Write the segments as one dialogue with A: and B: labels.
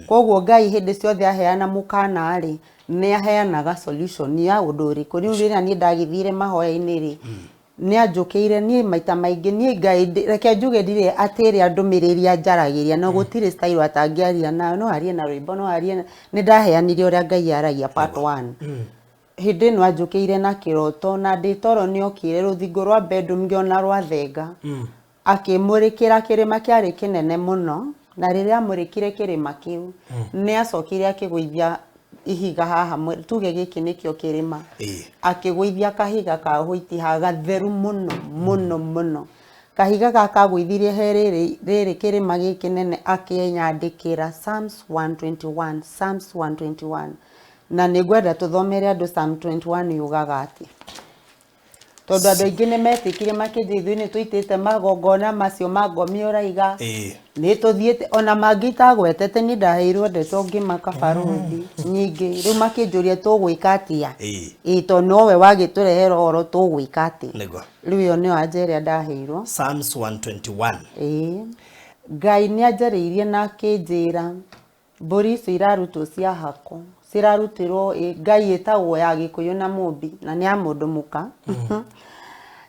A: Koguo Ngai hĩndĩ ciothe aheana mũkana rĩ, nĩ aheanaga solution ya ũndũ ũrĩkũ. Rĩu rĩrĩa niĩ ndagĩthire mahoya-inĩ rĩ, nĩ anjũkĩire niĩ maita maingĩ niĩ Ngai reke njuge ndirĩ atĩ ĩrĩa ndũmĩrĩri anjaragĩria, na gũtirĩ style atangĩaria nayo, no arie na rwĩmbo, no arie na, nĩ ndaheanire ũrĩa Ngai aragia part one. Hĩndĩ ĩno anjũkĩire na kĩroto na ndĩ toro nĩ okire rũthingo rwa bedroom ngĩona rwathenga. Akĩmũrĩkĩra kĩrĩma kĩarĩ kĩnene mũno, na rĩrĩa amũrĩkire kĩrĩma kĩu, nĩ acokire akĩgũithia ihiga haha, tuge gĩkĩ nĩkĩo kĩrĩma, akĩgũithia kahiga ka hwaiti haha gatheru mũno mũno mũno. Kahiga gaka agũithirie he rĩrĩ rĩrĩ kĩrĩma gĩkĩ kĩnene akĩnyandĩkĩra Psalms 121, Psalms 121. Na nĩ ngwenda tũthomere andũ Psalm 21 yugaga atĩa. Tondũ andũ aingĩ nĩ metĩkirie makĩnjĩra ithuĩ nĩ tũitĩte magongona macio ma ngomi ũraiga. Nĩ tũthiĩte ona mangĩ itagwetete niĩ ndaheirwo ndeto ngĩmaka barũthi nyingĩ. Rĩu makĩnjũria tũgwĩka atĩa? Ĩĩ tondũ nowe wagĩtũrehera ũhoro tũgwĩka atĩa?
B: Nĩguo.
A: Rĩu ĩyo nĩyo anja ĩrĩa ndaheirwo.
B: Psalms 121.
A: Ĩĩ. Ngai nĩ anjarĩirie na akĩnjĩra Mbũri icio irarutwo cia hakwo, cirarutĩrwo ngai ĩtagwo ya Gĩkũyũ na Mũmbi, na nĩ ya mũndũ mũka.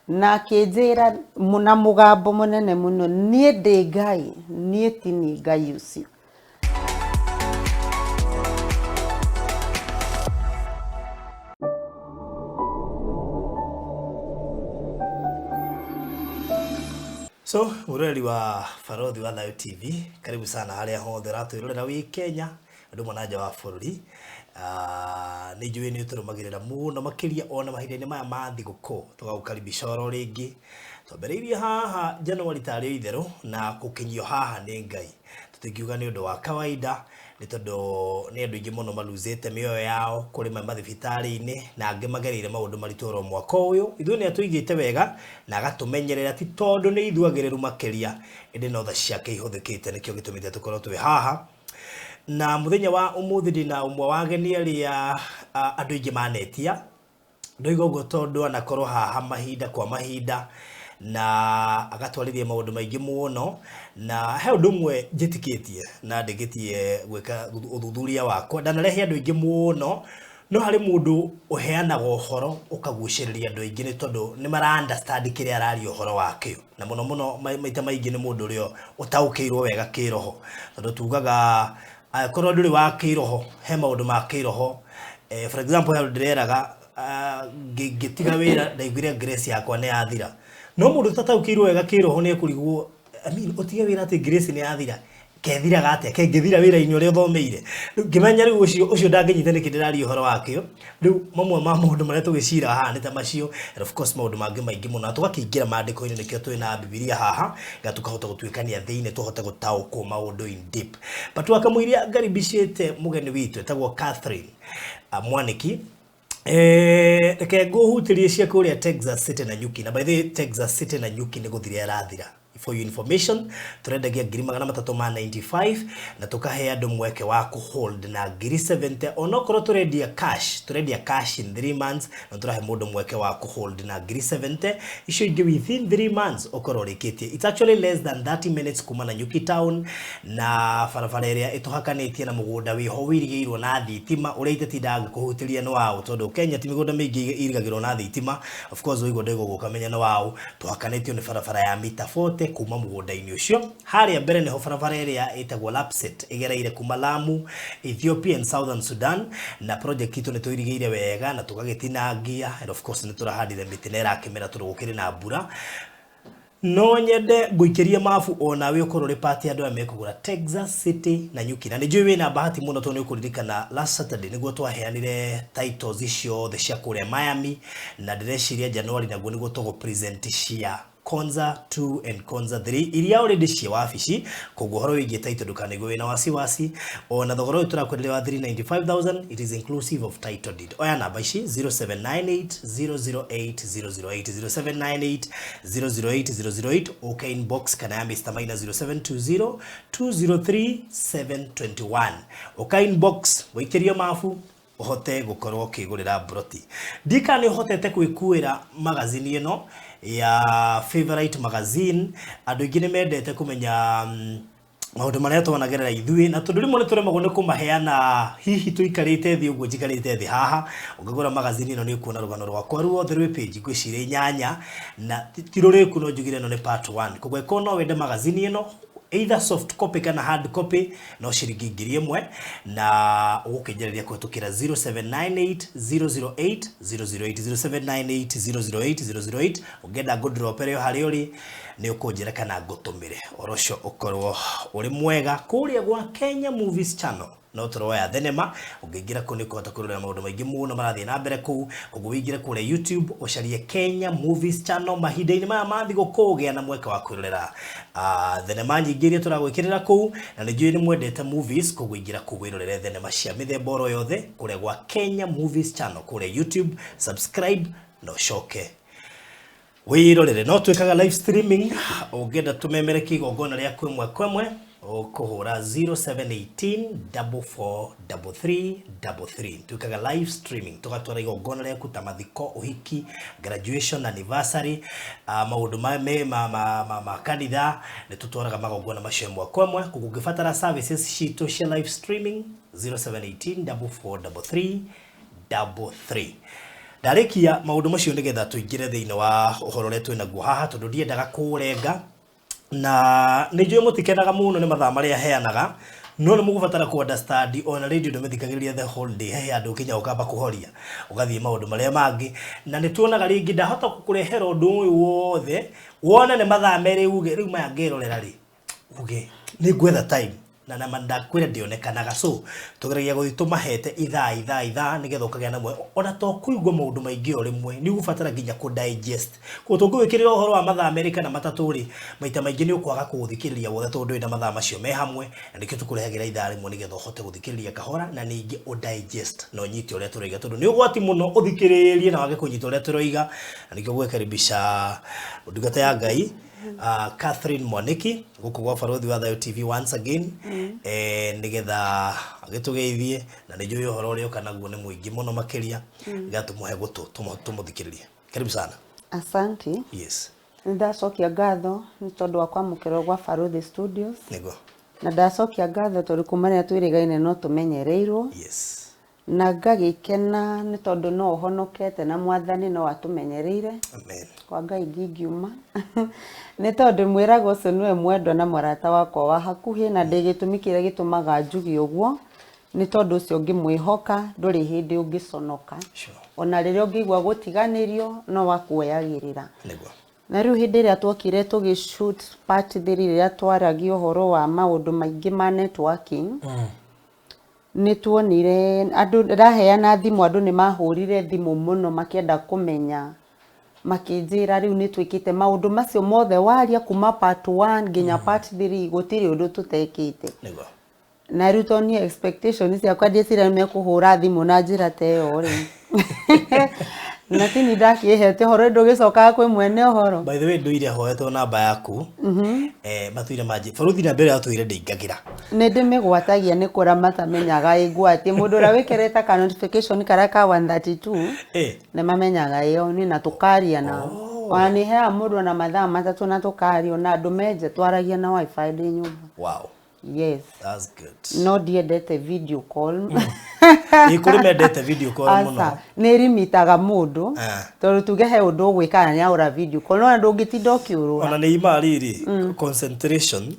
A: Na akĩnjĩra na mũgambo mũnene mũno, niĩ ndĩ Ngai, niĩ ti niĩ Ngai ũcio.
B: So, mwĩroreri wa Barothi wa Thayo TV, karibu sana harĩa hothe ũratwĩrorera wĩ Kenya, ũndũ ũmwe na nja wa bũrũri. Ah, nĩ njũĩ nĩ ũtũrũmagĩrĩra mũno makĩria ona mahinda-inĩ maya ma thigũkũ tũgagũkaribisha oro rĩngĩ. Twambĩrĩirie haha Januari tarĩ o itherũ na gũkinyio haha nĩ Ngai. Tũtingiuga nĩ ũndũ wa kawaida nĩ tondũ nĩ andũ aingĩ mũno maluzĩte mĩoyo yao, kũrĩ me mathibitarĩ-inĩ na angĩ magereire maũndũ maritũ oro mwaka ũyũ. Ithuĩ nĩ atũigĩte wega na agatũmenyerera ti tondũ nĩ ithuĩ agĩrĩru makĩria, ĩndĩ no tha ciake ihũthĩkĩte nĩkĩo gĩtũmĩte tũkorwo twĩ haha. Na mũthenya wa ũmũthĩ ndĩna ũmwe wa ageni arĩa andũ aingĩ manetia. Ndoiga ũguo tondũ anakorwo haha mahinda kwa mahinda na agatwarithia maũndũ maingĩ mũno, na he ũndũ ũmwe njĩtĩkĩtie na ndĩkĩtie gwĩka ũthuthuria wakwa, ndanarehe andũ aingĩ mũno, no harĩ mũndũ ũheanaga ũhoro ũkagucĩrĩria andũ aingĩ nĩ tondũ nĩ mara understand kĩrĩa araria ũhoro wakĩo, na mũno mũno maita maingĩ nĩ mũndũ ũrĩa ũtaũkĩirwo wega kĩroho, tondũ tugaga Angĩkorwo ndũrĩ wa kĩroho, he maũndũ ma kĩroho, for example he andũ ndĩreraga ngĩtiga wĩra ndaiguire grace yakwa nĩ yathira. No mũndũ ũtataũkĩirwo wega kĩroho nĩ ekũrigwo, I mean ũtige wĩra atĩ grace nĩ yathira, kethiraga atĩa? Kengĩthira wĩra-inĩ ũrĩa ũthomeire? Rĩu ngĩmenya rĩu ũcio ũcio ndangĩnyita nĩkĩ ndĩraria ũhoro wakĩo. Rĩu mamwe ma maũndũ marĩa tũgĩciraga haha nĩ ta macio and of course maũndũ mangĩ maingĩ mũno. Na tũgakĩingĩra maandĩko-inĩ nĩkĩo twĩna Bibilia haha, nĩgetha tũkahota gũtuĩkania thĩinĩ tũhote gũtaũkwo maũndũ in deep. But wakamũiria ngaribicĩte mũgeni witũ etagwo Catherine Mwaniki. Reke ngũhutĩrie cia kũrĩa Texas City na Nyuki. Na by the way, Texas City na Nyuki nĩ gũthira ĩrathira. For your information, tũrendagia ngiri magana matatũ ma 95 na tũkahe andũ mweke wa kũhold na ngiri 70 onokorwo tũrendia cash, tũrendia cash in 3 months na tũrahe mũndũ mweke wa kũhold na ngiri 70 icio ingĩ within 3 months ũkorwo ũrĩkĩtie. It's actually less than 30 minutes kuma Nanyuki town na barabara ĩrĩa ĩtũhakanĩtie na mũgũnda wĩho wĩirigĩirwo na thitima ũrĩa itetindaga ngĩkũhutĩria nĩ waũ tondũ Kenya ti mĩgũnda mĩingĩ ĩirigagĩrwo na thitima. Of course waigua ndauga ũguo ũkamenya nĩ waũ. Tũhakanĩtio nĩ barabara ya mita 40 kuma mũgũnda-inĩ ũcio. Harĩa mbere nĩho barabara ĩrĩa ĩtagwo Lapsset ĩgereire kuma Lamu, Ethiopia and Southern Sudan, na project itũ nĩ tũirigĩire wega na tũgagĩtinangia and of course nĩ tũrahandire mĩtĩ na ĩrakĩmera tondũ gũkĩrĩ na mbura. No nyende ngũikĩrie mabu o nawe ũkorwo ũrĩ part ya andũ aya mekũgũra Texas City na Nyuki. Na nĩ njũĩ wĩna bahati mũno tondũ nĩ ũkũririkana last Saturday nĩguo twaheanire titles ciothe cia kũrĩa Miami na ndĩreciria January naguo nĩguo tũgũ present cia Konza 2 and Konza 3 iria already ciĩ wabici, koguo ũhoro wĩgiĩ title ndũkanaigue wĩna wasiwasi. Ona thogora ũyũ tũrakwenderia wa 395,000 it is inclusive of title deed. Oya namba ici 0798 008 008 0798 008 008 ũke inbox kana ya Mr Maina 0720 203 721 ũka inbox wĩikĩrio mabu ũhote gũkorwo ũkĩgũrĩra mburoti. Ndiũĩ kana nĩ ũhotete gwĩkuĩra magazini ĩno ya Favourite Magazine. Andũ aingĩ nĩ mendete kũmenya Maũndũ marĩa twanagerera ithuĩ, na tondũ rĩmwe nĩ tũremagwo nĩ kũmaheana, hihi tũikarĩte thĩ ũguo njikarĩte thĩ haha. Ũngĩgũra magazini ĩno nĩ ũkuona rũgano rwakwa ruothe rwĩ page ngwĩciria 8, na ti rũrĩku, no njugire ĩno nĩ part 1. Koguo ĩkorwo no wende magazini ĩno, either soft copy kana hard copy, no ciringi 1000, na ũgũkĩnjarĩria kũhetũkĩra 0798 008 008, 0798 008 008. Ũngĩenda ngũndropere o harĩa ũrĩ, nĩ ũkũnjĩra kana ngũtũmĩre. Ũhoro ũcio ũkorwo ũrĩ mwega. Kũrĩa gwa Kenya Movies Channel no tũroya thenema. Ũngĩingĩra kũu nĩ ũkũhota kwĩrorera maũndũ maingĩ mũno marathiĩ na mbere kũu. Koguo wĩingĩre kũrĩa YouTube, ũcarie Kenya Movies Channel mahinda-inĩ maya ma thigũkũ, ũgĩa na mweke wa kwĩrorera thenema nyingĩ iria tũragwĩkĩrĩra kũu, na nĩ njũĩ nĩ mwendete movies. Koguo ingĩra kũu wĩrorere thenema cia mĩthemba oro yothe kũrĩa gwa Kenya Movies Channel kũrĩa YouTube. Subscribe na ũcoke wĩrorere. No twĩkaga live streaming. Ũngĩenda tũmemerekie igongona rĩaku ĩmwe kwa ĩmwe, ũkũhũra 0718 443333. Twĩkaga live streaming, tũgatwara igongona rĩaku ta mathiko, ũhiki, graduation, anniversary, maũndũ ma, me, ma, ma, ma, ma kanitha. Nĩ tũtwaraga magongona macio ĩmwe kwa ĩmwe. Koguo ũngĩbatara services citũ cia live streaming, 0718 443333. Ndarĩkia maũndũ macio nĩgetha tũingĩre thĩinĩ wa ũhoro ũrĩa twĩnaguo haha, tondũ ndiendaga kũũrenga, na nĩ njũĩ mũtikenaga mũno nĩ mathaa marĩa heanaga, no nĩ mũgũbatara kũ understand ona radio ndũmĩthikagĩrĩria the whole day. He handũ ũkinya ũkamba kũhoria, ũgathiĩ maũndũ marĩa mangĩ, na nĩ tuonaga rĩngĩ ndahota gũkũrehera ũndũ ũyũ wothe, wone nĩ mathaa 2, uge rĩu maya ngerorera rĩ, uge nĩ ngwetha time na nama ndakwĩra ndĩonekanaga. So tũgeragia gũthiĩ tũmahete ithaa, ithaa, ithaa, nĩgetha ũkagĩa na mwe ona to kũigua maũndũ maingĩ o rĩmwe. Nĩ ũgũbatara nginya kũ digest. Koguo tũngĩgwĩkĩrĩra ũhoro wa mathaa 2 kana 3 rĩ, maita maingĩ nĩ ũkwaga kũũthikĩrĩria wothe tondũ ndũrĩ na mathaa macio me hamwe, na nĩkĩo tũkũrehagĩra ithaa rĩmwe nĩgetha ũhote gũthikĩrĩria kahora na ningĩ ũ digest na ũnyite ũrĩa tũroiga, tondũ nĩ ũgwati mũno ũthikĩrĩrie na wage kũnyita ũrĩa tũroiga. Na nĩkĩo gwĩkaribisha ndungata ya Ngai Catherine Mwaniki gũkũ gwa Barothi wa Thayo TV once again, nĩgetha agĩtũgeithie, na nĩ njũĩ ũhoro ũrĩa ũka naguo nĩ mũingĩ mũno makĩria, nĩgetha tũmũhe gũtũ tũmũthikĩrĩrie. Karibu sana.
A: Asante.
B: Yes.
A: Nĩ ndacokia ngatho nĩ tondũ wa kwamũkĩrwo gwa Barothi Studios.
B: Nĩguo.
A: Na ndacokia ngatho tondũ kuma rĩrĩa twĩrĩgaine no tũmenyereirwo. Na ngagĩkena nĩ tondũ no ũhonokete na Mwathani no atũmenyereire.
B: Amen.
A: Kwa Ngai ndingiuma nĩ tondũ mwĩraga ũcio nĩwe mwendwa na mũrata wakwa wa hakuhĩ, na ndĩ gĩtũmi kĩrĩa gĩtũmaga njuge ũguo nĩ tondũ ũcio ũngĩmwĩhoka ndũrĩ hĩndĩ ũngĩconoka. Ona rĩrĩa ũngĩigua gũtiganĩrio, no wakuoyagĩrĩra. Na rĩu hĩndĩ ĩrĩa twokire tũgĩ shoot part 3, rĩrĩa twaragia ũhoro wa maũndũ maingĩ ma networking, nĩ tuonire andũ ndaheana thimũ, andũ nĩ mahũrire thimũ mũno makĩenda kũmenya, makĩnjĩra rĩu nĩ twĩkĩte maũndũ macio mothe waria kuma part 1 nginya part 3, gũtirĩ ũndũ tũtekĩte. Na rĩu to niĩ expectation ciakwa ndiecira nĩ mekũhũra thimũ na njĩra ta ĩyo rĩ, na tini ndakĩhete ũhoro, ndũgĩcokaga kwĩ mwene ũhoro.
B: By the way, ndũire hoetwo namba yaku, matũire manjĩ baruthi na mbere atũire ndĩingagĩra.
A: Nĩ ndĩmĩgwatagia, nĩ kũra matamenyaga ĩngwatie mũndũ ũrĩa wĩkĩrĩte ka notification karĩa ka 132. Nĩ mamenyaga ĩyo nĩ na tũkaria nao. Ona nĩ heaga mũndũ ona mathaa 3 na tũkaria, ona andũ menje twaragia na WiFi ndĩ nyũmba. Yes.
B: That's good.
A: No ndiendete video call.
B: Ĩ, kũrĩ mendete video call mũno.
A: Aca, nĩ rimitaga mũndũ. Tondũ tuge he ũndũ ũgwĩka na nĩahũra video call, no ndũngĩtinda ũkĩũrũra.
B: Ona nĩ ima rĩrĩ concentration,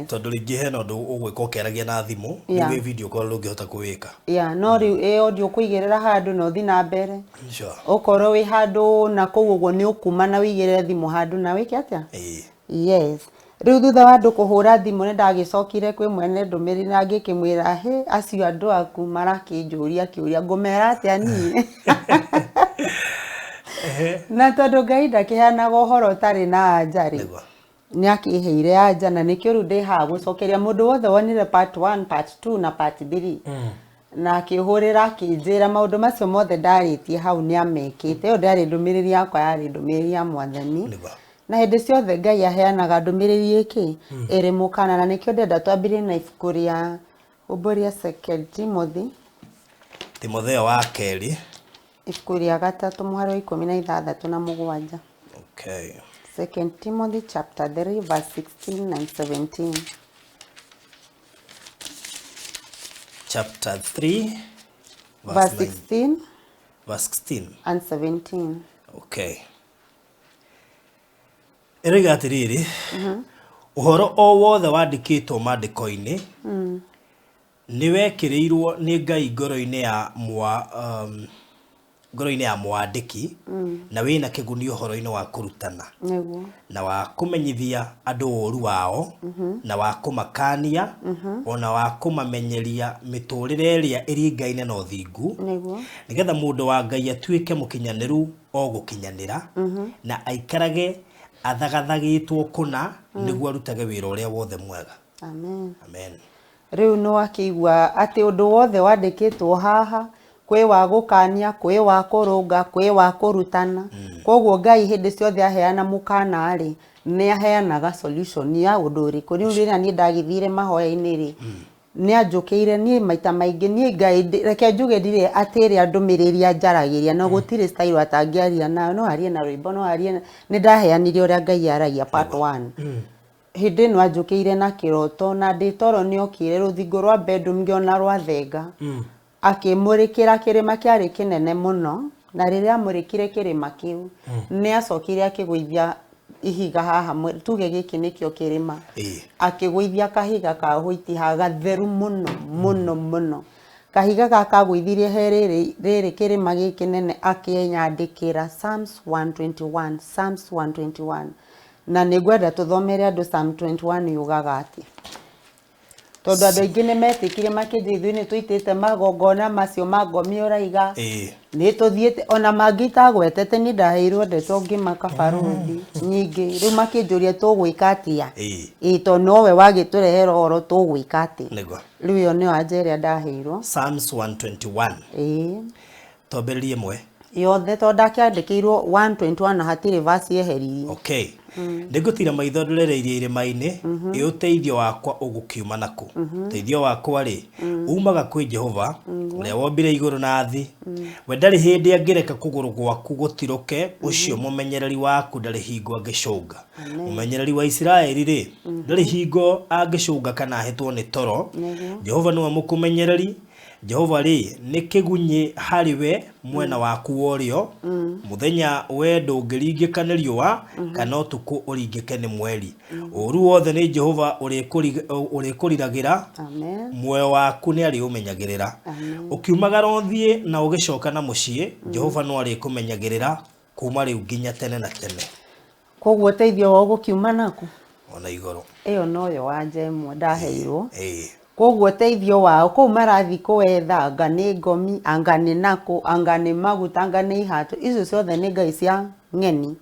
B: tondũ rĩngĩ hena ũndũ ũgwĩka ũkĩaragia na thimũ, rĩu wĩ video call ndũngĩhota kũwĩka.
A: Yeah, no rĩu ĩ audio kũigĩrĩra handũ na ũthiĩ na mbere. Okorwo wĩ handũ na kũu ũguo nĩ ũkuma na wĩigĩrĩre thimũ handũ na wĩke atĩa. Yes, rĩu thutha wa andũ kũhũra thimũ, nĩ ndagĩcokire kwĩ mwene ndũmĩrĩri na ngĩkĩmwĩra, "Hĩ, acio andũ aku marakĩnjũria kĩũria, ngũmera atĩa niĩ?" Na tondũ Ngai ndakĩheanaga ũhoro ũtarĩ na anja rĩ, nĩ akĩheire anja, na nĩkĩo rĩu ndĩ haha gũcokeria mũndũ wothe wonire part 1, part 2 na part 3 na akĩhũrĩra akĩnjĩra maũndũ macio mothe ndarĩtie hau nĩ amekĩte. Ĩyo ndĩarĩ ndũmĩrĩri yakwa, yarĩ ndũmĩrĩri ya Mwathani. Na hĩndĩ ciothe Ngai aheanaga ndũmĩrĩri ĩkĩ ĩrĩ mũkana, na nĩkĩo ndĩrenda twambĩrĩrie na ibuku rĩa ũmbũ rĩa Second Timothy.
B: Timotheo wa kerĩ.
A: Ibuku rĩa gatatũ, mũhari wa 16 na 7. Second Timothy chapter 3 verse 16 and 17.
B: Chapter 3
A: verse
B: verse 9,
A: 16
B: verse 16.
A: And 17.
B: Okay, ĩroiga atĩrĩrĩ, ũhoro o wothe wandĩkĩtwo maandĩko-inĩ nĩ wekĩrĩirwo nĩ Ngai ngoro-inĩ ya mwa ngoro-inĩ ya mwandĩki, na wĩna kĩguni ũhoro-inĩ wa kũrutana, na wa kũmenyithia andũ ũũru wao, na wa kũmakania, ona wa kũmamenyeria mĩtũrĩre ĩrĩa ĩringaine na ũthingu, nĩgetha mũndũ wa Ngai atuĩke mũkinyanĩru o gũkinyanĩra, na aikarage athagathagĩtwo kũna nĩguo arutage wĩra ũrĩa wothe mwega.
A: Amen.
B: Amen.
A: Rĩu nĩ wakĩigua atĩ ũndũ wothe wandĩkĩtwo haha, kwĩ wa gũkania, kwĩ wa kũrũnga, kwĩ wa kũrutana. Koguo Ngai hĩndĩ ciothe aheana mũkana rĩ, nĩ aheanaga solution ya ũndũ ũrĩkũ. Rĩu rĩrĩa niĩ ndagĩthire mahoya-inĩ rĩ, nĩ anjũkĩire niĩ maita maingĩ. Niĩ Ngai reke njuge ndirĩ atĩ ĩrĩa ndũmĩrĩri anjaragĩria, na gũtirĩ style atangĩaria nayo. No arie na rwĩmbo, no arie nĩ ndaheanire ũrĩa Ngai aragia part 1. Hĩndĩ ĩno anjũkĩire na kĩroto, na ndĩ toro nĩ okire rũthingo rwa bedroom ngĩona rwathenga, akĩmũrĩkĩra kĩrĩma kĩarĩ kĩnene mũno. Na rĩrĩa amũrĩkire kĩrĩma kĩu, nĩ acokire akĩgũithia ihiga haha, tuge gĩkĩ nĩkĩo kĩrĩma. Akĩgũithia kahiga ka hũiti haha gatheru mũno mũno mũno. Kahiga gaka agũithirie he rĩrĩ rĩrĩ kĩrĩma gĩkĩ nene, akĩnyandĩkĩra Psalms 121, Psalms 121. Na nĩ ngwenda tũthomere andũ Psalm 21 yugaga atĩa, tondũ andũ aingĩ nĩ metĩkire makĩnjia ithuĩ nĩ tũitĩte magongona macio ma ngomi ũraiga, nĩ tũthiĩte ona mangĩ itagwetete. Niĩ ndaheirwo ndeto ngĩmaka barũthi nyingĩ. Rĩu makĩnjũria tũgwĩka atĩa, ĩ tondũ nowe wagĩtũrehera ũhoro, tũgwĩka atĩa? Rĩu ĩyo nĩyo anja ĩrĩa ndaheirwo.
B: Psalms 121.
A: Ĩĩ.
B: Twambĩrĩrie ĩmwe?
A: Yothe, tondũ ndakĩandĩkĩirwo 121 na hatirĩ verse yeheririe.
B: Okay. Nĩngũtira maitho ndũrereirie irĩma-inĩ, ĩ ũteithio wakwa ũgũkiuma nakũ? Ũteithio wakwa rĩ, umaga kwĩ Jehova ũrĩa wombire igũrũ na thĩ. We ndarĩ hĩndĩ angĩreka kũgũrũ gwaku gũtirũke, ũcio mũmenyereri waku ndarĩ hingo angĩcũnga. Mũmenyereri wa Isiraeli rĩ, ndarĩ hingo angĩcũnga kana ahĩtwo nĩ toro. Jehova nĩwe mũkũmenyereri. Jehova rĩ, nĩ kĩgunyĩ harĩ we mwena waku wa ũrĩo. Mũthenya we ndũngĩringĩka nĩ riũa, kana ũtukũ ũringĩke nĩ mweri. Ũũru wothe nĩ Jehova ũrĩkũriragĩra,
A: Amen.
B: muoyo waku nĩ arĩũmenyagĩrĩra.
A: Amen.
B: Ũkiumagara ũthiĩ na ũgĩcoka na mũciĩ, Jehova no arĩkũmenyagĩrĩra kuma rĩu nginya tene na tene.
A: Koguo ũteithio wao gũkiuma naku?
B: Ona igũrũ.
A: Ĩyo noyo wanja ĩmwe ndaheirwo. Koguo ũteithio wao kũu marathiĩ kũwetha, anga nĩ ngomi, anga nĩ nakũ, anga nĩ maguta, anga nĩ ihatũ, icio ciothe nĩ ngai cia ng'eni.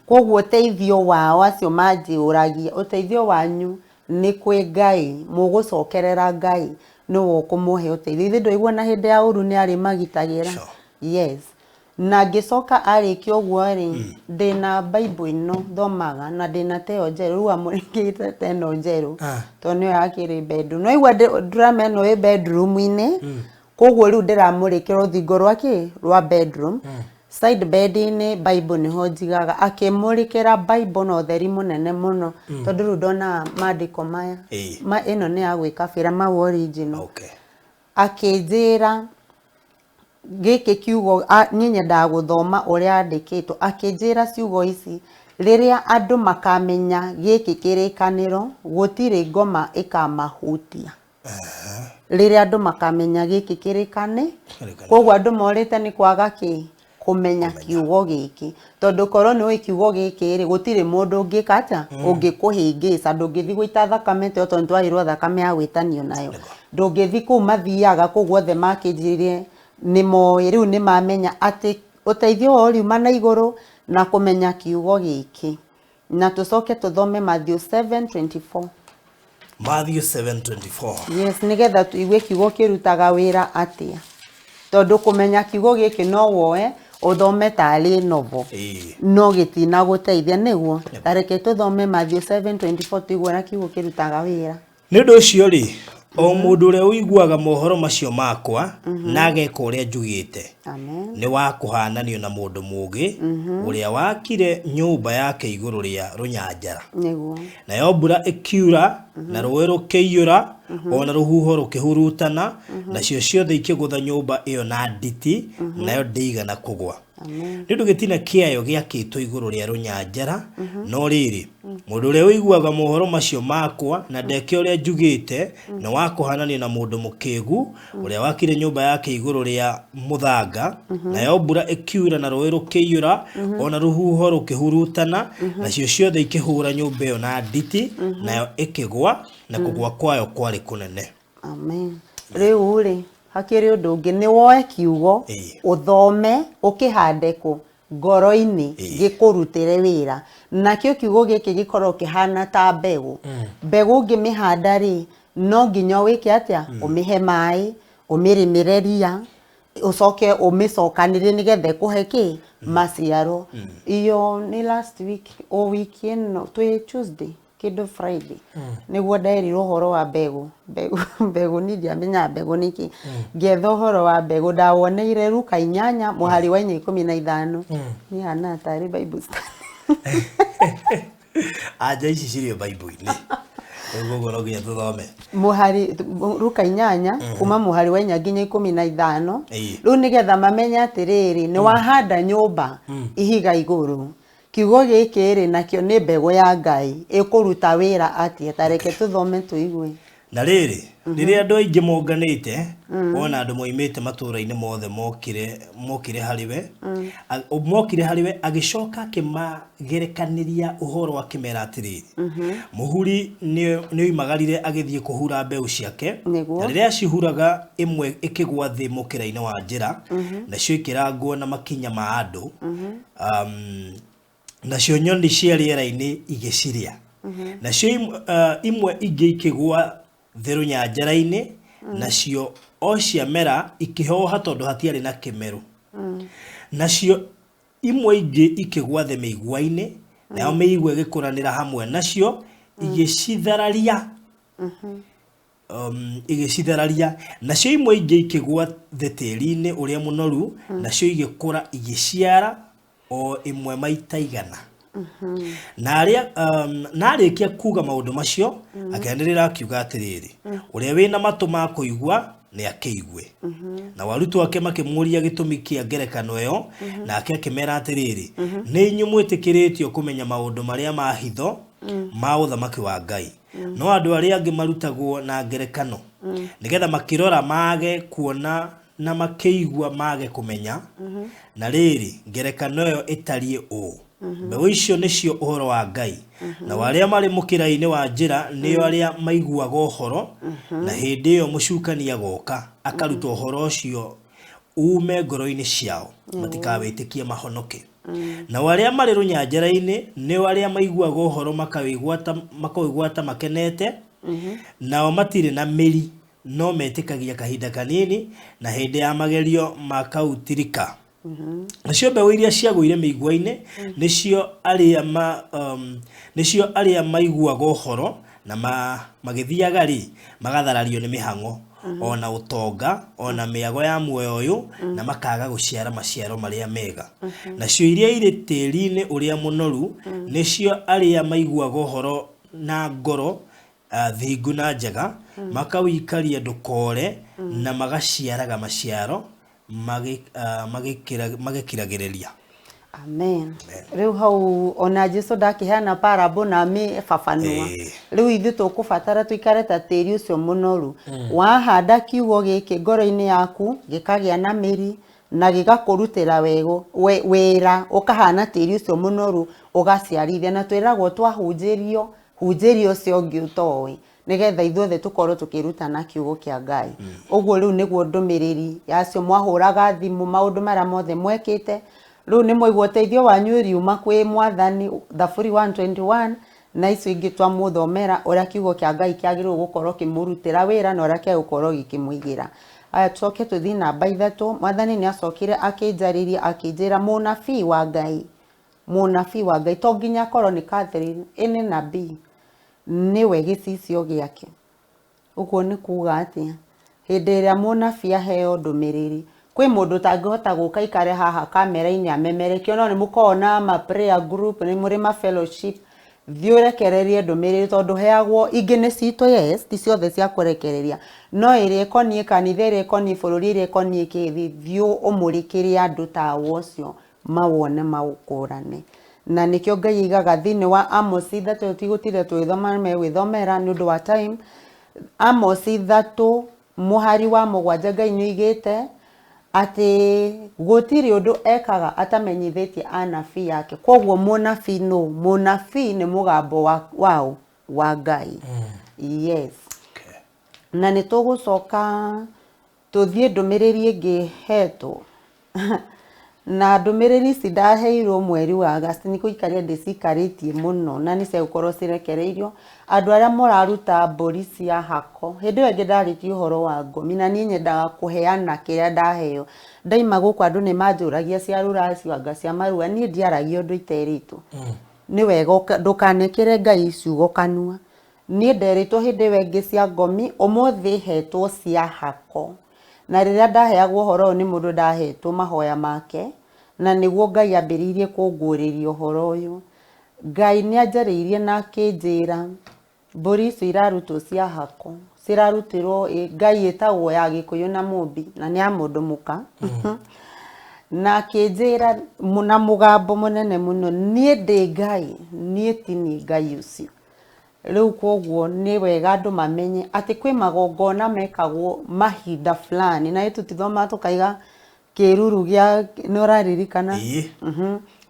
A: Koguo ũteithio wao acio manjĩũragia, ũteithio wanyu nĩ kwĩ Ngai, mũgũcokerera Ngai nĩwe ũkũmũhe ũteithio. Ithe ndwaigua na hĩndĩ ya ũru nĩ arĩ magitagĩra?
B: Sure.
A: Yes. Na ngĩcoka arĩkia ũguo rĩ, ndĩna Bible ĩno thomaga na ndĩna teo njerũ. Rĩu amũrĩkĩte ta ĩno njerũ, tondũ nĩyo yakĩrĩ bedroom. No igua drama ĩno ĩ bedroom-inĩ. Koguo rĩu ndĩramũrĩkĩra rũthingo rwa kĩ rwa bedroom, side bed-inĩ Bible nĩho njigaga. Akĩmũrĩkĩra Bible na ũtheri mũnene mũno, tondũ rĩu ndonaga maandĩko maya. Ma ĩno nĩ ya gwĩkabĩra mau original. Akĩnjĩra gĩkĩ kiugo, niĩ nyendaga gũthoma ũrĩa andĩkĩtwo. Akĩnjĩra ciugo ici: rĩrĩa andũ makamenya gĩkĩ kĩrĩkanĩro, gũtirĩ ngoma ĩkamahutia. Rĩrĩa andũ makamenya gĩkĩ kĩrĩkanĩ.
B: Kĩrĩkanĩro.
A: Koguo andũ morĩte nĩ kwaga kĩ kũmenya kiugo gĩkĩ, tondũ korwo nĩ ũĩ kiugo gĩkĩ rĩ, gũtirĩ mũndũ ũngĩka atĩa, ũngĩkũhĩngĩca. Ndũngĩthiĩ gũita thakame ta ĩyo, tondũ nĩtwaheirwo thakame ya gwĩtanio nayo. Ndũngĩthiĩ kũu mathiaga kũu guothe makĩnjĩrire nĩ moĩ. Rĩu nĩ mamenya atĩ ũteithio wao ũriuma na igũrũ na kũmenya kiugo gĩkĩ. Na tũcoke tũthome Matthew 7:24.
B: Matthew 7:24.
A: Yes, nĩgetha tũigue kiugo kĩrutaga wĩra atĩa, tondũ kũmenya kiugo gĩkĩ no woe ũthome tarĩ novel, no gĩtina gũteithia. Nĩguo ta reke tũthome Matthew 7:24 tũigue ũrĩa kiugo kĩrutaga wĩra.
B: Nĩ ũndũ ũcio rĩ, O mũndũ ũrĩa ũiguaga mohoro macio makwa na ageka ũrĩa njugĩte,
A: Amen.
B: nĩ wa kũhananio na mũndũ mũũgĩ ũrĩa wakire nyũmba yake igũrũ rĩa rũnyanjara.
A: Nĩguo.
B: Nayo mbura ĩkiura, na rũũĩ rũkĩiyũra, o na rũhuho rũkĩhurutana, nacio ciothe ikĩgũtha nyũmba ĩyo na nditi, nayo ndĩigana kũgwa.
A: Amen.
B: Nĩ ũndũ gĩtina kĩayo gĩakĩtwo igũrũ rĩa rũnyanjara. No rĩrĩ, mũndũ ũrĩa ũiguaga mohoro macio makwa na ndeke ũrĩa njugĩte, nĩ wa kũhananio na mũndũ mũkĩgu ũrĩa wakire nyũmba yake igũrũ rĩa mũthanga. Nayo mbura ĩkiura, na rũũĩ rũkĩiyũra, o na rũhuho rũkĩhurutana, nacio ciothe ikĩhũra nyũmba ĩyo na nditi, nayo ĩkĩgwa, na kũgwa kwayo kwarĩ kũnene.
A: Amen. Rĩu rĩ, hakĩrĩ ũndũ ũngĩ, nĩ woe kiugo, ũthome, ũkĩhande kũ ngoro-inĩ, gĩkũrutĩre wĩra. Nakĩo kiugo gĩkĩ gĩkorwo kĩhana ta mbegũ. Mbegũ ũngĩmĩhanda rĩ, no nginya wĩke atĩa? Ũmĩhe maĩ, ũmĩrĩmĩre ria, ũcoke ũmĩcokanĩrie nĩgetha ĩkũhe kĩ? Maciaro. Iyo nĩ last week, o wiki ĩno twĩ Tuesday kĩndũ Friday, nĩguo nderirwo ũhoro wa mbegũ. Mbegũ, mbegũ, niĩ ndiamenyaga mbegũ nĩkĩ. Ngĩetha ũhoro wa mbegũ, ndawoneire Luka 8 mũhari wa 4 15. Niĩ hana tarĩ Bible study.
B: Anja ici cirĩ Bible-inĩ, rĩu ũguo no nginya tũthome.
A: Mũhari Luka 8 kuma mũhari wa 4 nginya 15. Rĩu nĩgetha mamenye atĩrĩrĩ, nĩ wahanda nyũmba ihiga igũrũ, kiugo gĩkĩ rĩ, nakĩo nĩ mbegũ ya Ngai, ĩkũruta wĩra atĩa? Ta reke tũthome tũigue.
B: Na rĩrĩ, rĩrĩa andũ aingĩ monganĩte, ona andũ moimĩte matũũra-inĩ mothe mokire harĩ we, mokire harĩ we, agĩcoka akĩmagerekanĩria ũhoro akĩmera atĩrĩrĩ, mũhuri nĩ oimagarire agĩthiĩ kũhura mbeũ ciake. Na rĩrĩa acihuraga, ĩmwe ĩkĩgwa thĩ mũkĩra-inĩ wa njĩra, nacio ikĩrangwo na makinya ma andũ, nacio nyoni cia rĩera-inĩ igĩcirĩa. Nacio imwe ingĩ ikĩgwa thĩ rũnyanjara-inĩ, nacio o ciamera ikĩhoha tondũ hatiarĩ na kĩmeru. Nacio imwe ingĩ ikĩgwa thĩ mĩigua-inĩ, nayo mĩigua ĩgĩkũranĩra hamwe nacio igĩcithararia. Igĩcithararia. Nacio imwe ingĩ ikĩgwa thĩ tĩri-inĩ ũrĩa mũnoru, nacio igĩkũra igĩciara o ĩmwe maita 100. Na arĩa na arĩkia kuga maũndũ macio, akĩanĩrĩra akiuga atĩrĩrĩ, ũrĩa wĩna matũ ma kũigua nĩ akĩigue. Nao arutwo ake makĩmũũria gĩtũmi kĩa ngerekano ĩyo, nake akĩmera atĩrĩrĩ, nĩ inyuĩ mwĩtĩkĩrĩtio kũmenya maũndũ marĩa ma hitho ma ũthamaki wa Ngai, no andũ arĩa angĩ marutagwo na ngerekano, nĩgetha makĩrora mage kuona na makĩigua mage kũmenya. Na rĩrĩ, ngerekano ĩyo ĩtariĩ ũũ: mbeũ icio nĩcio ũhoro wa Ngai. Nao arĩa marĩ mũkĩra-inĩ wa njĩra nĩo arĩa maiguaga ũhoro, na hĩndĩ ĩyo mũcukani agoka akaruta ũhoro ũcio uume ngoro-inĩ ciao, matikawĩtĩkie mahonoke. Nao arĩa marĩ rũnyanjara-inĩ nĩo arĩa maiguaga ũhoro makawĩgwata makenete, nao matirĩ na mĩri, no metĩkagia kahinda kanini, na hĩndĩ ya magerio makautirika. Nacio mbeũ iria ciagũire mĩigua-inĩ nĩcio arĩa ma, nĩcio arĩa maiguaga ũhoro na magĩthiaga rĩ, magatharario nĩ mĩhang'o, ona ũtonga, ona mĩago ya muoyo ũyũ, na makaga gũciara maciaro marĩa mega. Nacio iria irĩ tĩri-inĩ ũrĩa mũnoru nĩcio arĩa maiguaga ũhoro na ngoro thingu na njega, makawĩikaria ndũkore, na magaciaraga maciaro magĩkiragĩrĩria.
A: Amen. Rĩu hau ona Jesu ndakĩheana parable na amĩbabanua. Rĩu ithuĩ tũkũbatara tũikare ta tĩri ũcio mũnoru. Wahanda kiugo gĩkĩ ngoro-inĩ yaku, gĩkagĩa na mĩri na gĩgakũrutĩra wĩra, ũkahana tĩri ũcio mũnoru, ũgaciarithia. Na twĩragwo twahunjĩrio, hunjĩria ũcio ũngĩ ũtoĩ, nĩgetha ithuothe tũkorwo tũkĩrutana kiugo kĩa Ngai. Ũguo rĩu nĩguo ndũmĩrĩri yacio mwahũraga thimũ maũndũ marĩa mothe mwekĩte. Rĩu nĩ mwaigua ũteithio wanyu ũriuma kwĩ Mwathani, Thaburi 121, na icio ingĩ twamũthomera ũrĩa kiugo kĩa Ngai kĩagĩrĩirwo gũkorwo kĩmũrutĩra wĩra na ũrĩa kĩagũkorwo gĩkĩmũigĩra. Aya, tũcoke tũthiĩ namba 3. Mwathani nĩ acokire akĩnjarĩria akĩnjĩra mũnabii wa Ngai, mũnabii wa Ngai to nginya akorwo nĩ Catherine, ĩnĩ nabii nĩwe gĩcicio gĩake. Ũguo nĩ kuga atĩa? Hĩndĩ ĩrĩa mũnabii aheo ndũmĩrĩri, kwĩ mũndũ ũtangĩhota gũka aikare haha kamera-inĩ amemerekie, no nĩ mũkoragwo na ma prayer group, nĩ mũrĩ ma fellowship, thiĩ ũrekererie ndũmĩrĩri tondũ heagwo, ingĩ nĩ citũ yes, ti ciothe cia kũrekereria, no ĩrĩa ĩkoniĩ kanitha, ĩrĩa ĩkoniĩ bũrũri, ĩrĩa ĩkoniĩ kĩ, thiĩ ũmũrĩkĩre andũ tawa ũcio mawone maũkũrane. Na nĩkĩo Ngai aigaga thĩinĩ wa Amosi 3, tigũtinda tũgĩthoma megwĩthomera nĩ ũndũ wa time. Amosi 3 mũhari wa 7 Ngai nĩ oigĩte atĩ gũtirĩ ũndũ ekaga atamenyithĩtie anabii ake. Koguo mũnabii nũ? Mũnabii nĩ mũgambo wa waũ? Wa Ngai. Yes.
B: Okay.
A: Na nĩ tũgũcoka tũthiĩ ndũmĩrĩri ĩngĩ hetwo. Na ndũmĩrĩri ici ndaheirwo mweri wa August nĩ gũikaria ndĩcikarĩtie mũno na nĩ ciagũkorwo cirekereirio. Andũ arĩa mũraruta mbũri cia hako, hĩndĩ ĩyo ĩngĩ ndarĩtie ũhoro wa ngomi na niĩ nyendaga kũheana kĩrĩa ndaheo. Ndaima gũkũ andũ nĩ manjũragia cia rũracio anga cia marua, niĩ ndiaragia ũndũ iterĩtwo. Nĩ wega ndũkanekĩre Ngai ciugo kanua. Niĩ nderĩtwo hĩndĩ ĩyo ĩngĩ cia ngomi, ũmũthĩ hetwo cia hako. Na rĩrĩa ndaheagwo ũhoro ũyũ nĩ mũndũ ndahetwo mahoya make, na nĩguo Ngai ambĩrĩirie kũnguũrĩria ũhoro ũyũ. Ngai nĩ anjarĩirie na akĩnjĩra mbũri icio irarutwo cia hako, cirarutĩrwo Ngai ĩtagwo ya Gĩkũyũ na Mũmbi, na nĩ ya mũndũ mũka. Na akĩnjĩra na mũgambo mũnene mũno, niĩ ndĩ Ngai, niĩ ti niĩ Ngai ũcio. Rĩu koguo nĩ wega andũ mamenye atĩ kwĩ magongona mekagwo mahinda fulani, na tũtithomaga tũkaiga kĩruru gĩa, nĩ ũraririkana?
B: Ĩĩ.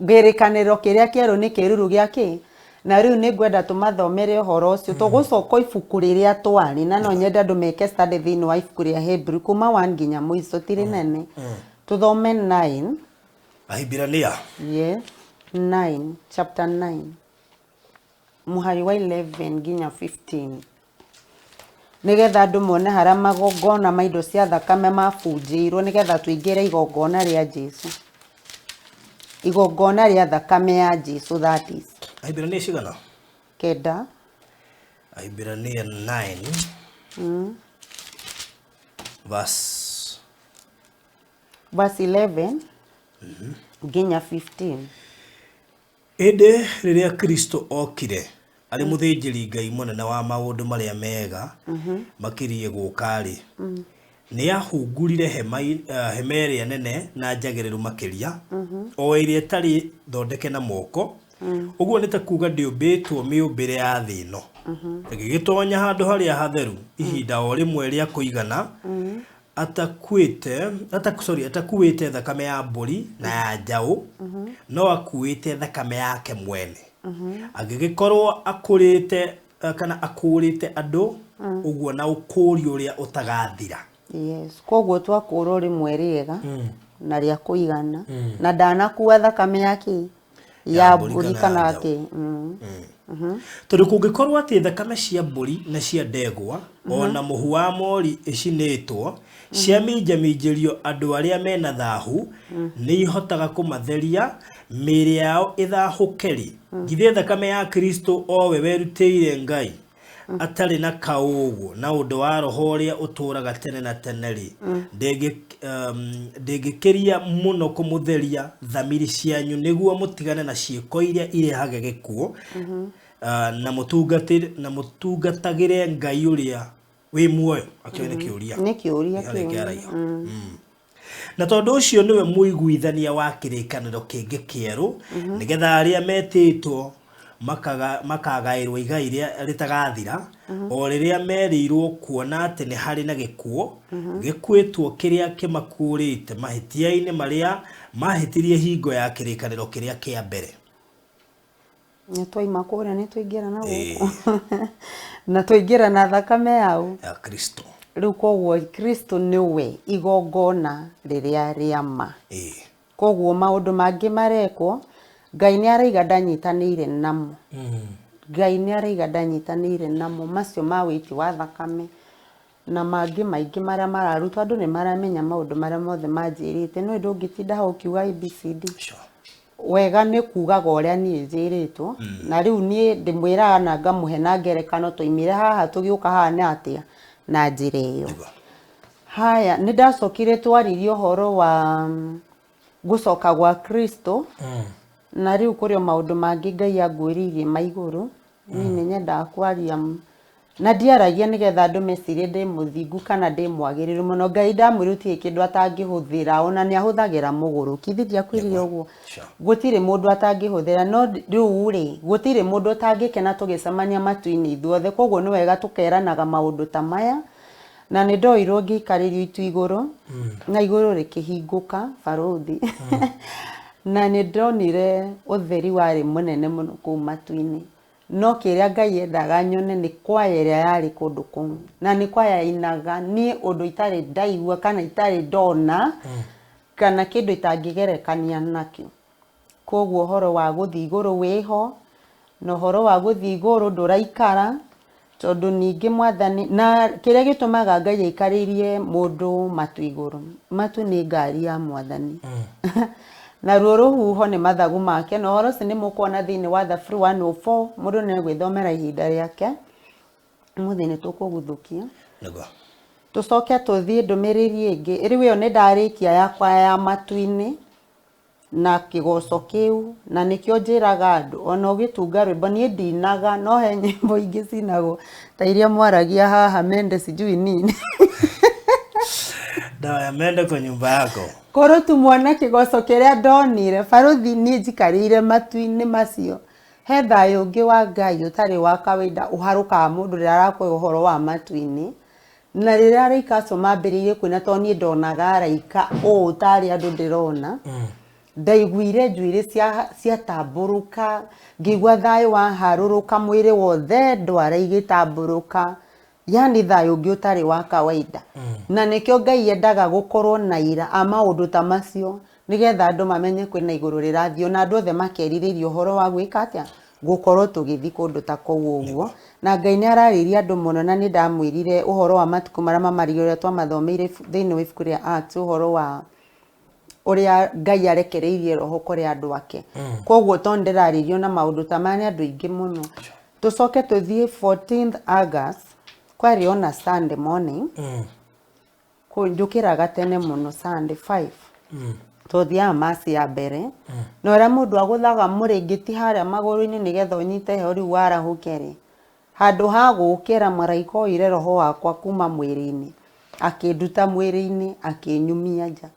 A: Kĩrĩkanĩro kĩrĩa kĩerũ nĩ kĩruru gĩa kĩ? Na rĩu nĩ ngwenda tũmathomere ũhoro ũcio. Tũgũcoka ibuku rĩrĩa twarĩ, na no nyende andũ meke study thĩinĩ wa ibuku rĩa Hebrew kuma 1 nginya mũico, ti rĩnene. Tũthome 9.
B: Ahibirania.
A: Yes, 9, chapter 9. Mũhari wa 11 nginya 15. Nĩgetha andũ mone harĩa magongona ma indo cia thakame mabunjĩirwo, nĩgetha tũingĩre igongona rĩa Jesu. Igongona rĩa thakame ya Jesu, that is.
B: Ahibirania cigana?
A: 9.
B: Ahibirania 9. Verse.
A: Verse 11 nginya 15.
B: Ĩndĩ rĩrĩa Kristo okire arĩ mũthĩnjĩri Ngai mũnene wa maũndũ marĩa mega makiriĩ gũka-rĩ, nĩ ahungurire hema ĩrĩa nene na njagĩrĩru makĩria, o ĩrĩa ĩtarĩ thondeke na moko, ũguo nĩ ta kuga ndĩũmbĩtwo mĩũmbĩre ya thĩ ĩno. Ĩgĩgĩtonya handũ harĩa hatheru ihinda o rĩmwe rĩa kũigana, atakuĩte thakame ya mbũri na ya njaũ, no akuĩte thakame yake mwene. Angĩgĩkorwo akũrĩte kana akũrĩte andũ ũguo na ũkũũri ũrĩa ũtagathira.
A: Yes, koguo twakũrwo rĩmwe rĩega na rĩa kũigana, na ndanakua thakame ya kĩ? Ya mbũri kana kĩ?
B: Tondũ kũngĩkorwo atĩ thakame cia mbũri na cia ndegwa ona mũhu wa mori ĩcinĩtwo ciaminjaminjĩrio andũ arĩa mena thahu, nĩ ihotaga kũmatheria mĩĩrĩ yao ĩthahũke-rĩ, githĩ thakame ya Kristo o we werutĩire Ngai atarĩ na kaũũgũ na ũndũ wa roho ũrĩa ũtũũraga tene na tene-rĩ, ndĩngĩkĩria mũno kũmũtheria thamiri cianyu nĩguo mũtigane na ciĩko iria irehage gĩkuũ, na mũtungatagĩre Ngai ũrĩa wĩ muoyo. Akĩoĩ nĩ kĩũria.
A: Nĩ kĩũria
B: Nĩ
A: kĩu.
B: kĩaragia. Na tondũ ũcio nĩwe mũiguithania wa kĩrĩkanĩro kĩngĩ kĩerũ, nĩgetha arĩa metĩtwo makagaĩrwo igai rĩtagathira, o rĩrĩa merĩirwo kuona atĩ nĩ harĩ na gĩkuũ, gĩkuĩtwo kĩrĩa kĩmakũũrĩte mahĩtia-inĩ marĩa mahĩtirie hingo ya kĩrĩkanĩro kĩrĩa kĩa mbere.
A: Nĩ twaima kũrĩa, nĩ twaingĩra na gũkũ. Na twaingĩra na thakame yao.
B: Ya Kristo.
A: Rĩu koguo Kristo nĩwe igongona rĩrĩa rĩa ma. Koguo maũndũ mangĩ marekwo, Ngai nĩ araiga ndanyitanĩire namo. Ngai nĩ araiga ndanyitanĩire namo macio ma wĩiti wa thakame na mangĩ maingĩ marĩa mararutwo. Andũ nĩ maramenya maũndũ marĩa mothe manjĩrĩte, no ndũngĩtinda hau ũkiuga ABCD. Wega nĩ kugaga ũrĩa niĩ njĩrĩtwo, na rĩu niĩ ndĩmwĩraga na ngamũhe na ngerekano, twaimire haha tũgĩũka haha nĩ atĩa? Na njĩra ĩyo. Haya, nĩ ndacokire twaririe ũhoro wa gũcoka gwa Kristo. Na rĩu kũrĩ o maũndũ mangĩ Ngai anguĩrĩirie ma igũrũ. Niĩ nĩ nyendaga kwaria na ndiaragia nĩgetha andũ mecirie ndĩ mũthingu kana ndĩ mwagĩrĩru mũno. Ngai ndamwĩra gũtirĩ kĩndũ atangĩhũthĩra, ona nĩ ahũthagĩra mũgũrũki. Ithe ndiakwĩrire ũguo? Gũtirĩ mũndũ atangĩhũthĩra, no rĩu rĩ, gũtirĩ mũndũ ũtangĩkena tũgĩcemania matu-inĩ ithuothe. Koguo nĩ wega tũkeranaga maũndũ ta maya. Na nĩ ndoirwo ngĩikarĩrio itu igũrũ, na igũrũ rĩkĩhingũka barũthi. Na nĩ ndonire ũtheri warĩ mũnene mũno kũu matu-inĩ. No kĩrĩa Ngai endaga nyone nĩ kwaya ĩrĩa yarĩ kũndũ kũu. Na nĩ kwaya yainaga niĩ ũndũ itarĩ ndaigua kana itarĩ ndona, kana kĩndũ itangĩgerekania nakĩo. Koguo ũhoro wa gũthiĩ igũrũ wĩho, na ũhoro wa gũthiĩ igũrũ ndũraikara, tondũ ningĩ mwathani, na kĩrĩa gĩtũmaga Ngai aikarĩrie mũndũ matu igũrũ, matu nĩ ngari ya mwathani. Naruo rũhuho nĩ mathagu make, na ũhoro ũcio nĩ mũkuona thĩinĩ wa Thaburi 104, mũndũ nĩ egwĩthomera ihinda rĩake. Ũmũthĩ nĩ tũkũguthũkia. Tũcoke tũthiĩ ndũmĩrĩri ĩngĩ. Rĩu ĩyo nĩ ndarĩkia yakwa ya matu-inĩ na kĩgoco kĩu, na nĩkĩo njĩraga andũ ona ũgĩtunga rwĩmbo, niĩ ndinaga, no he nyĩmbo ingĩ cinagwo ta iria mwaragia haha mende sijui nini.
B: Dawa ya mende kwa nyumba yako.
A: Korwo tu mwana kĩgoco kĩrĩa ndonire barũthi, niĩ njikarĩire matu-inĩ macio, he thayũ ũngĩ wa Ngai ũtarĩ wa kawaida ũharũkaga mũndũ rĩrĩa arakũhe ũhoro wa matu-inĩ. Na rĩrĩa araika acio mambĩrĩirie kũina, tondũ niĩ ndonaga araika ũũ tarĩ andũ ndĩrona, ndaiguire njuĩrĩ ciatambũrũka, ngĩigua thayũ waharũrũka mwĩrĩ wothe, ndwara igĩtambũrũka, yani thayũ ũngĩ ũtarĩ wa kawaida. Na nĩkĩo Ngai endaga gũkorwo na ira a maũndũ ta macio, nĩgetha andũ mamenye kwĩna igũrũ rĩrathiĩ, ona andũ othe makerirĩria ũhoro wa gwĩka atĩa, gũkorwo tũgĩthiĩ kũndũ ta kũu ũguo. Na Ngai nĩ ararĩria andũ mũno, na nĩ ndamwĩrire ũhoro wa matukũ marĩa mamarigĩrĩrio, ũrĩa twamathomeire thĩinĩ wa ibuku rĩa Acts, ũhoro wa ũrĩa Ngai arekereirie roho kũrĩ andũ ake. Koguo to ndĩrarĩrio na maũndũ ta maya nĩ andũ aingĩ mũno. Tũcoke tũthiĩ 14th August, kwarĩ ona Sunday morning. Njũkĩraga tene mũno Sunday 5. Tũthiaga maci ya mbere. Na ũrĩa mũndũ agũthaga mũrĩngĩti harĩa magũrũ-inĩ nĩgetha ũnyite heho rĩu warahũke rĩ. Handũ ha gũũkĩra, mũraika oire roho wakwa kuma mwĩrĩ-inĩ, akĩnduta mwĩrĩ-inĩ, akĩnyumia nja.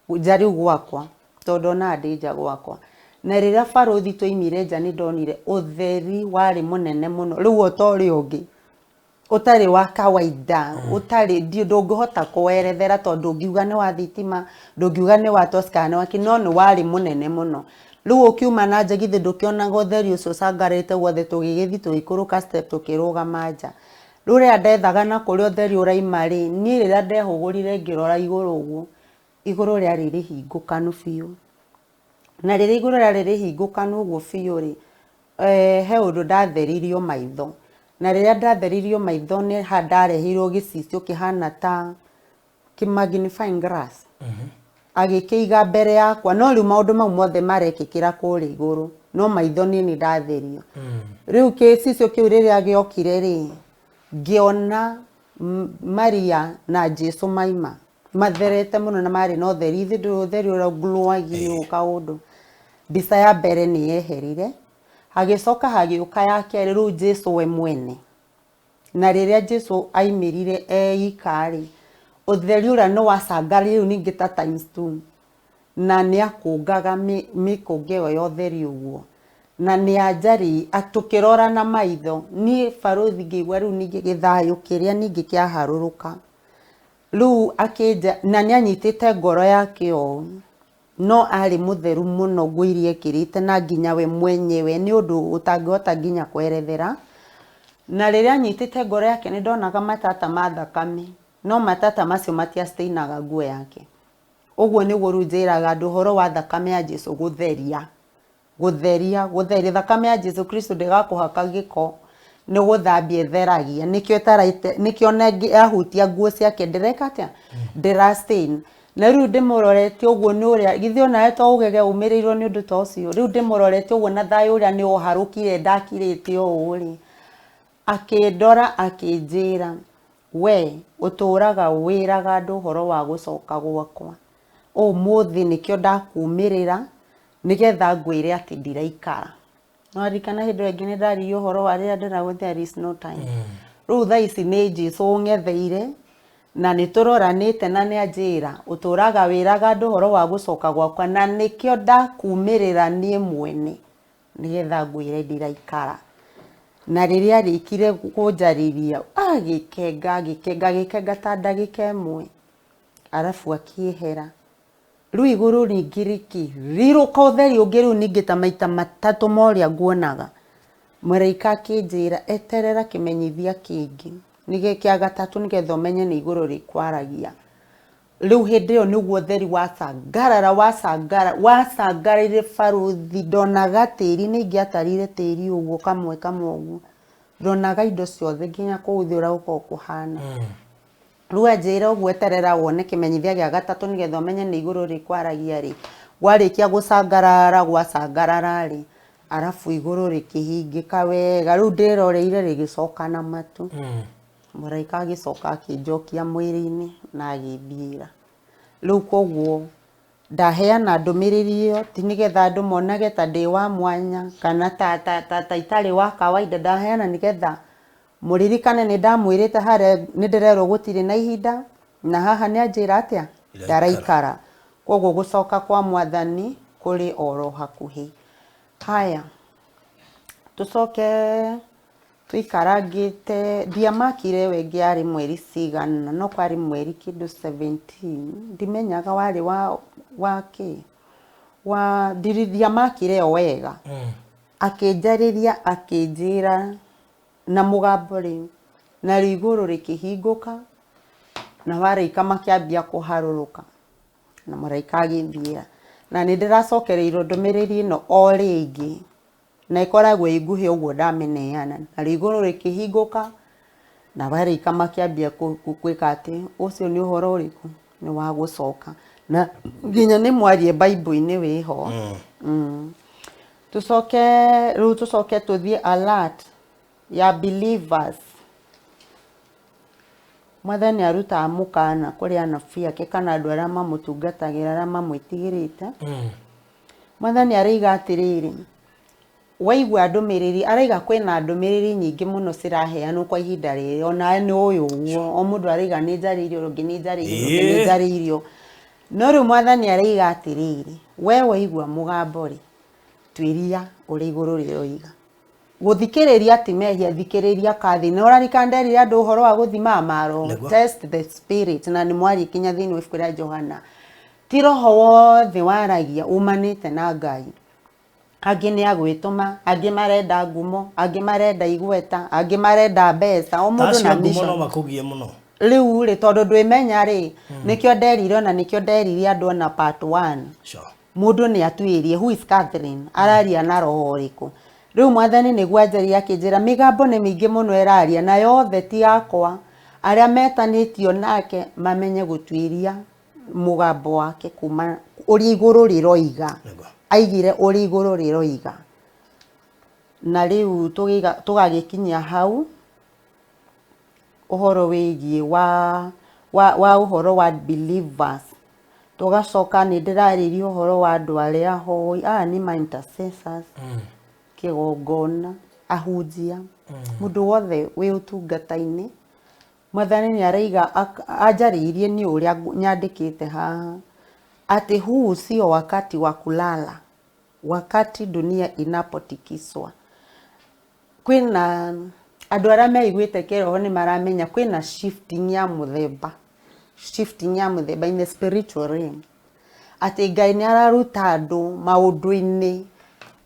A: Nja rĩu gwakwa, tondũ ndonaga ndĩ nja gwakwa. Na rĩrĩa barũthi twaimire nja nĩ ndonire ũtheri warĩ mũnene mũno, rĩu o ta ũrĩa ũngĩ ũtarĩ wa kawaida, ũtarĩ ndũngĩhota kũwerethera, tondũ ndũngiuga nĩ wa thitima, ndũngiuga nĩ wa toci kana nĩ wa kĩ, no nĩ warĩ mũnene mũno. Rĩu ũkiuma na nja githĩ ndũkĩonaga ũtheri ũcio ũcangarĩte guothe, tũgĩgĩthiĩ tũgĩikũrũka step tũkĩrũgama nja. Rĩu rĩrĩa ndethaga na kũrĩa ũtheri ũraima rĩ, niĩ rĩrĩa ndehũgũrire ngĩrora igũrũ ũguo, igũrũ rĩarĩ rĩhingũkanu biũ. Na rĩrĩa igũrũ rĩarĩ rĩhingũkanu ũguo biũ rĩ, he ũndũ ndatheririo maitho. Na rĩrĩa ndatheririo maitho nĩ ndareheirwo gĩcicio kĩhana ta kĩ magnifying glass. Agĩkĩiga mbere yakwa, no rĩu maũndũ mau mothe marekĩkĩra kũrĩa igũrũ, no maitho niĩ nĩ ndatherio. Rĩu gĩcicio kĩu rĩrĩa gĩokire rĩ, ngĩona Maria na Jesu maima matherete mũno na marĩ na ũtheri, ithe ndũĩ ũtheri ũrĩa ũnglowagia ũũ kaũndũ. Mbica ya mbere nĩ yeherire, hagĩcoka hagĩũka ya kerĩ, rĩu Jesu we mwene. Na rĩrĩa Jesu aimĩrire eika rĩ, ũtheri ũrĩa nĩ wacangarire rĩu ningĩ ta times 2. Na nĩ akũngaga mĩkũnga ĩyo ya ũtheri ũguo. Na nĩ anjarĩ tũkĩrora na maitho, niĩ barũthi ngĩigua rĩu ningĩ gĩthayũ kĩrĩa ningĩ kĩaharũrũka. Rĩu akĩnja, na nĩ anyitĩte ngoro yake ũũ, no arĩ mũtheru mũno nguo iria ekĩrĩte, na nginya we mwenyewe nĩ ũndũ ũtangĩhota nginya kwerethera. Na rĩrĩa anyitĩte ngoro yake nĩ ndonaga matata ma thakame, no matata macio matiastainaga nguo yake. Ũguo nĩguo rĩu njĩraga andũ ũhoro wa thakame ya Jesu gũtheria. Gũtheria, gũtheria. Thakame ya Jesu Kristo ndĩgakũhaka gĩko, nĩ gũthambia ĩtheragia. Nĩkĩo ĩtaraite, nĩkĩo ona yahutia nguo ciake ndĩreka atĩa? Ndĩra stain. Na rĩu ndĩmũrorete ũguo nĩ ũrĩa, githĩ onawe to ũgege ũmĩrĩirwo nĩ ũndũ ta ũcio? Rĩu ndĩmũrorete ũguo na thayũ ũrĩa nĩ ũharũkire ndakirĩte ũũ rĩ, akĩndora akĩnjĩra, We ũtũraga wĩraga andũ ũhoro wa gũcoka gwakwa, ũmũthĩ nĩkĩo ndakumĩrĩra nĩgetha ngwĩre atĩ ndiraikara. Nĩwaririkana hĩndĩ ĩyo ĩngĩ nĩndaririe ũhoro wa rĩrĩa ndĩragwo there is no time. Rĩu thaa ici nĩ Jesũ ũng'etheire na nĩtũroranĩte na nĩanjĩra ũtũraga wĩraga andũ ũhoro wa gũcoka gwakwa na nĩkĩo ndakumĩrĩra niĩ mwene nĩgetha ngwĩre ndiraikara. Na rĩrĩa arĩkire kũnjarĩria agĩkenga agĩkenga agĩkenga ta ndagĩka ĩmwe arabu akĩehera. Rĩu igũrũ rĩngĩ rĩkĩrirũka ũtheri ũngĩ rĩu ningĩ ta maita matatũ ma ũrĩa nguonaga. Mũraika akĩnjĩra eterera kĩmenyithia kĩngĩ kĩa gatatũ nĩgetha ũmenye nĩ igũrũ rĩkwaragia. Rĩu hĩndĩ ĩyo nĩguo ũtheri wacangarara wacangara wacangaraire barũthi, ndonaga tĩri, nĩ ingĩatarire tĩri ũguo kamwe kamwe ũguo. Ndonaga indo ciothe nginya kũu thĩ ũrĩa gũkoragwo kũhana. Rĩu anjĩra ũguo eterera wone kĩmenyithia gĩa gatatũ nĩgetha ũmenye nĩ igũrũ rĩkwaragia rĩ. Gwarĩkia gũcangarara gwacangarara rĩ, arabu igũrũ rĩkĩhingĩka wega, rĩu ndĩroreire rĩgĩcoka na matu. Mũraika agĩcoka akĩnjokia mwĩrĩ-inĩ na agĩthiĩra. Rĩu koguo ndaheana ndũmĩrĩri ĩyo ti nĩgetha andũ monage ta ndĩ wa mwanya kana ta, ta, ta, ta itarĩ wa kawaida, ndaheana nĩgetha mũririkane nĩ ndamwĩrĩte harĩa nĩ ndĩrerwo gũtirĩ na ihinda na haha nĩ anjĩra atĩa ndaraikara. Koguo gũcoka kwa mwathani kũrĩ oro hakuhĩ. Haya, tũcoke tũikarangĩte, ndiamakire ĩyo ĩngĩ yarĩ mweri cigana, no kwarĩ mweri kĩndũ 17, ndimenyaga warĩ wa kĩ, wa ndiamakire ĩyo wega. Akĩnjarĩria akĩnjĩra na mũgambo rĩu, narĩo igũrũ rĩkĩhingũka na araika makĩambia kũharũrũka na mũraika agĩthiĩra. Na nĩ ndĩracokereirwo ndũmĩrĩri ĩno o rĩngĩ na ĩkoragwo ĩ nguhĩ ũguo ndamĩneana. Narĩo igũrũ rĩkĩhingũka na araika makĩambia gwĩka atĩ ũcio nĩ ũhoro ũrĩkũ? Nĩ wa gũcoka. Na nginya nĩ mwarie Bible-inĩ wĩho. Tũcoke rĩu tũcoke tũthiĩ alert ya believers. Mwathani arutaga mũkana kũrĩ anabii ake kana andũ arĩa mamũtungatagĩra arĩa mamwĩtigĩrĩte. Mwathani araiga atĩrĩrĩ, waigua ndũmĩrĩri, araiga kwĩna ndũmĩrĩri nyingĩ mũno ciraheanwo kwa ihinda rĩrĩ, ona nĩ ũyũ ũguo, o mũndũ araiga nĩ njarĩirio, ũngĩ nĩ njarĩirio, ũngĩ nĩ njarĩirio. No rĩu mwathani araiga atĩrĩrĩ, we waigua mũgambo rĩ, tuĩria ũrĩa igũrũ rĩroiga. Gũthikĩrĩria ti mehia, thikĩrĩria kathi. Nĩ ũraririkana nderire andũ ũhoro wa gũthima maroho, test the spirit, na nĩ mwarie kinya thĩinĩ wa ibuku rĩa Johana. Ti roho wothe waragia umanĩte na Ngai. Angĩ nĩ agwĩtũma, angĩ marenda ngumo, angĩ marenda igweta, angĩ marenda mbeca, o mũndũ na
B: ngumo
A: mission.
B: no makũgie mũno.
A: Rĩu rĩ, tondũ ndwĩmenya rĩ, nĩkĩo nderire ona nĩkĩo nderire andũ ona part 1.
B: Sure.
A: Mũndũ nĩ atuĩrie who is Catherine, araria na roho ũrĩkũ. Rĩu mwathani nĩguo anjaria akĩnjĩra mĩgambo nĩ mĩingĩ mũno ĩraria na yothe ti yakwa. Arĩa metanĩtio nake mamenye gũtuĩria mũgambo wake kuma ũrĩa igũrũ rĩroiga. Aigire ũrĩa igũrũ rĩroiga. Na rĩu tũgagĩkinyia hau ũhoro wĩgiĩ wa ũhoro wa believers. Tũgacoka nĩ ndĩrarĩria ũhoro wa andũ arĩa ahoi, aya nĩ ma intercessors, kĩgongona, ahunjia, mũndũ wothe wĩ ũtungata-inĩ. Mwathani nĩ araiga anjarĩirie nĩ ũrĩa nyandĩkĩte haha atĩ huu sio wakati wa kulala, wakati dunia inapotikiswa. Kwĩna andũ arĩa meiguĩte kĩroho nĩ maramenya kwĩna shifting ya mũthemba, shifting ya mũthemba in the spiritual realm, atĩ Ngai nĩ araruta andũ maũndũ-inĩ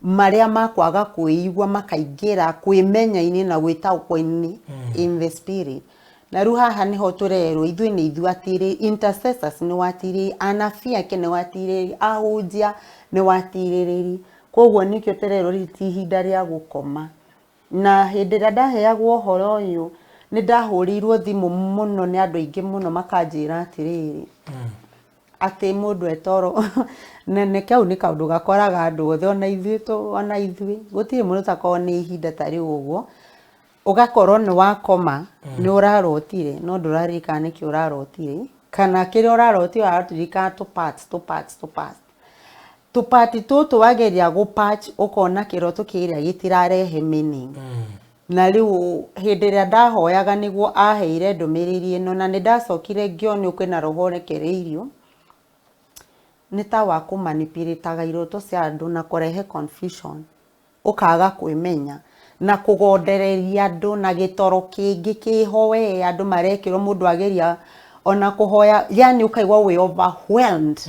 A: marĩa makwaga kwĩigua makaingĩra kwĩmenya-inĩ na gwĩtaũkwo-inĩ in the spirit. Na rĩu haha nĩho tũrerwo ithuĩ nĩ ithuĩ atirĩrĩri, intercessors nĩ watirĩrĩri, anabii ake nĩ watirĩrĩri, ahunjia nĩ watirĩrĩri. Koguo nĩkĩo tũrerwo rĩrĩ ti ihinda rĩa gũkoma. Na hĩndĩ ĩrĩa ndaheagwo ũhoro ũyũ nĩ ndahũrĩirwo thimũ mũno nĩ andũ aingĩ mũno makanjĩra atĩrĩrĩ, atĩ mũndũ etoro na nĩ kau nĩ kaũndũ gakoraga andũ othe ona ithuĩ ona ithuĩ gũtirĩ mũndũ ũtakoragwo nĩ ihinda ta rĩu ũguo. Ũgakorwo nĩ wakoma, nĩ ũrarotire, no ndũraririkana nĩkĩ ũrarotire, kana kĩrĩa ũrarotire ũraririkana tũ parts, tũ parts, tũ parts. Tũpati tũtũ wageria gũ patch ũkona kĩroto kĩrĩa gĩtirarehe meaning. Na rĩu hĩndĩ ĩrĩa ndahoyaga nĩguo aheire ndũmĩrĩri ĩno, na nĩ ndacokire ngĩonio kwĩna roho ũrekereirio, nĩ ta wa kũmanipulataga iroto cia andũ na kũrehe confusion, ũkaga kwĩmenya na kũgondereria andũ na gĩtoro kĩngĩ kĩho we andũ marekĩrwo mũndũ ageria ona kũhoya, yani ũkaigua wĩ overwhelmed.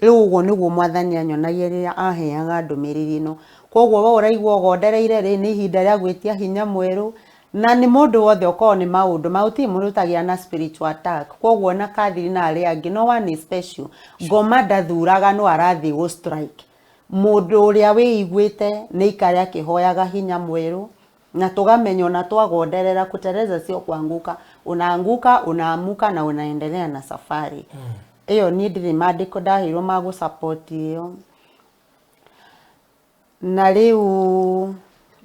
A: Rĩu ũguo nĩguo mwathani anyonagia rĩrĩa aheaga ndũmĩrĩri ĩno. Koguo we ũraigua ũgondereire rĩ, nĩ ihinda rĩa gwĩtia hinya mwerũ, na nĩ mũndũ wothe ũkorwo nĩ maũndũ ma gũtirĩ mũndũ ũtagĩa na spiritual attack. Koguo na Catherine na arĩa angĩ, no one is special. Ngoma ndathuraga no arathiĩ gũ strike. Mũndũ ũrĩa wĩiguĩte nĩ aikare akĩhoyaga hinya mwerũ, na tũgamenya ona twagonderera kuteleza sio kuanguka, unaanguka, unaamuka na unaendelea na safari. Ĩyo niĩ ndirĩ maandĩko ndaheirwo ma gũ support ĩyo. Na rĩu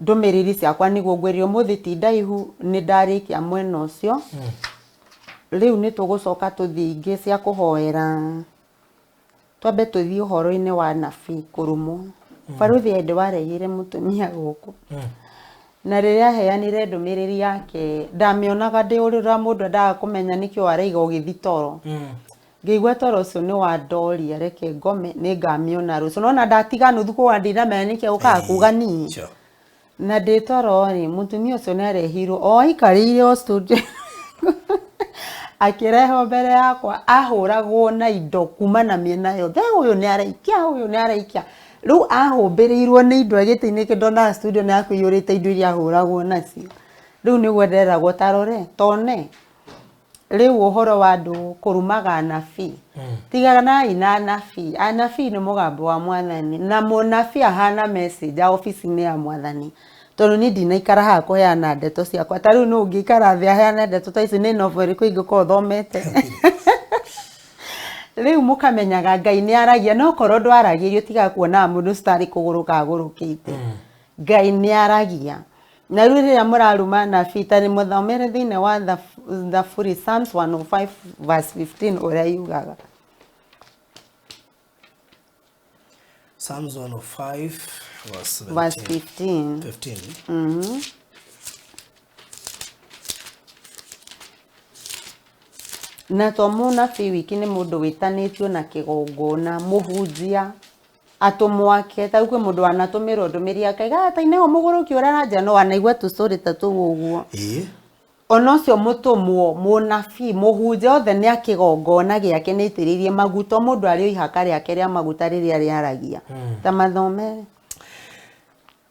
A: ndũmĩrĩri ciakwa nĩguo ngwĩrire ũmũthĩ ti ndaihu, nĩ ndarĩkia mwena ũcio. Rĩu nĩ tũgũcoka tũthiĩ ingĩ cia kũhoera. Twambe tũthiĩ ũhoro-inĩ wa nabii kũrumwo. Baruthi hĩndĩ wareheire mũtumia gũkũ. Na rĩrĩa aheanire ndũmĩrĩri yake, ndamĩonaga ndĩ ũrĩra mũndũ endaga kũmenya nĩkĩo araiga ũgĩthiĩ toro. Ngĩigua toro ũcio nĩ wandoria, reke ngome nĩ ngamĩona rũciũ. Nona ndatiga nuthu kũga ndinamenya nĩkĩ ũkaga kuga niĩ. Na ndĩ toro rĩ, mũtumia ũcio nĩ arehirwo o aikarĩire o studio akĩrehwo mbere yakwa, ahũragwo na indo kuma na mĩena yothe, ũyũ nĩ araikia, ũyũ nĩ araikia. Rĩu ahũmbĩrĩirwo nĩ indo gĩtĩ-inĩ kĩ ndonaga studio nĩ yakũiyũrĩte indo iria ahũragwo nacio. Rĩu nĩguo nderagwo ta rore, tone. Rĩu ũhoro wa andũ kũrumaga anabii. Tiganai na anabii. Anabii nĩ mũgambo wa mwathani, na mũnabii ahana messenger obici-inĩ ya mwathani. Tondũ niĩ ndinaikara haha kũheana ndeto ciakwa. Ta rĩu nũ ũngĩikara thĩ aheane ndeto ta ici, nĩ novel ĩrĩkũ ingĩkorwo thomete? Rĩu mũkamenyaga Ngai nĩ aragia, no korwo ndwaragĩrio tiga kuonaga mũndũ citarĩ kũgũrũka agũrũkĩte. Ngai nĩ aragia. Na rĩu rĩrĩa mũraruma anabii, ta nĩmũthomere thĩinĩ wa Thaburi Psalms 105 verse 15 ũrĩa yugaga.
B: Psalms 105 verse
A: Verse 15.
B: 15.
A: Na to mũnabii wiki nĩ mũndũ wĩtanĩtio na kĩgongona, mũhunjia, atũmwo ake. Ta rĩu kwĩ mũndũ wanatũmĩrwo ndũmĩrĩri akaiga, ta ineho mũgũrũki ũrĩa aranja, no wanaigua tũcũrĩ ta tũu ũguo. Ona ũcio mũtũmwo, mũnabii, mũhunjia othe nĩ a kĩgongona gĩake nĩ aitĩrĩirie maguta, o mũndũ arĩ o ihaka rĩake rĩa maguta rĩrĩa rĩaragia. Ta mathomere.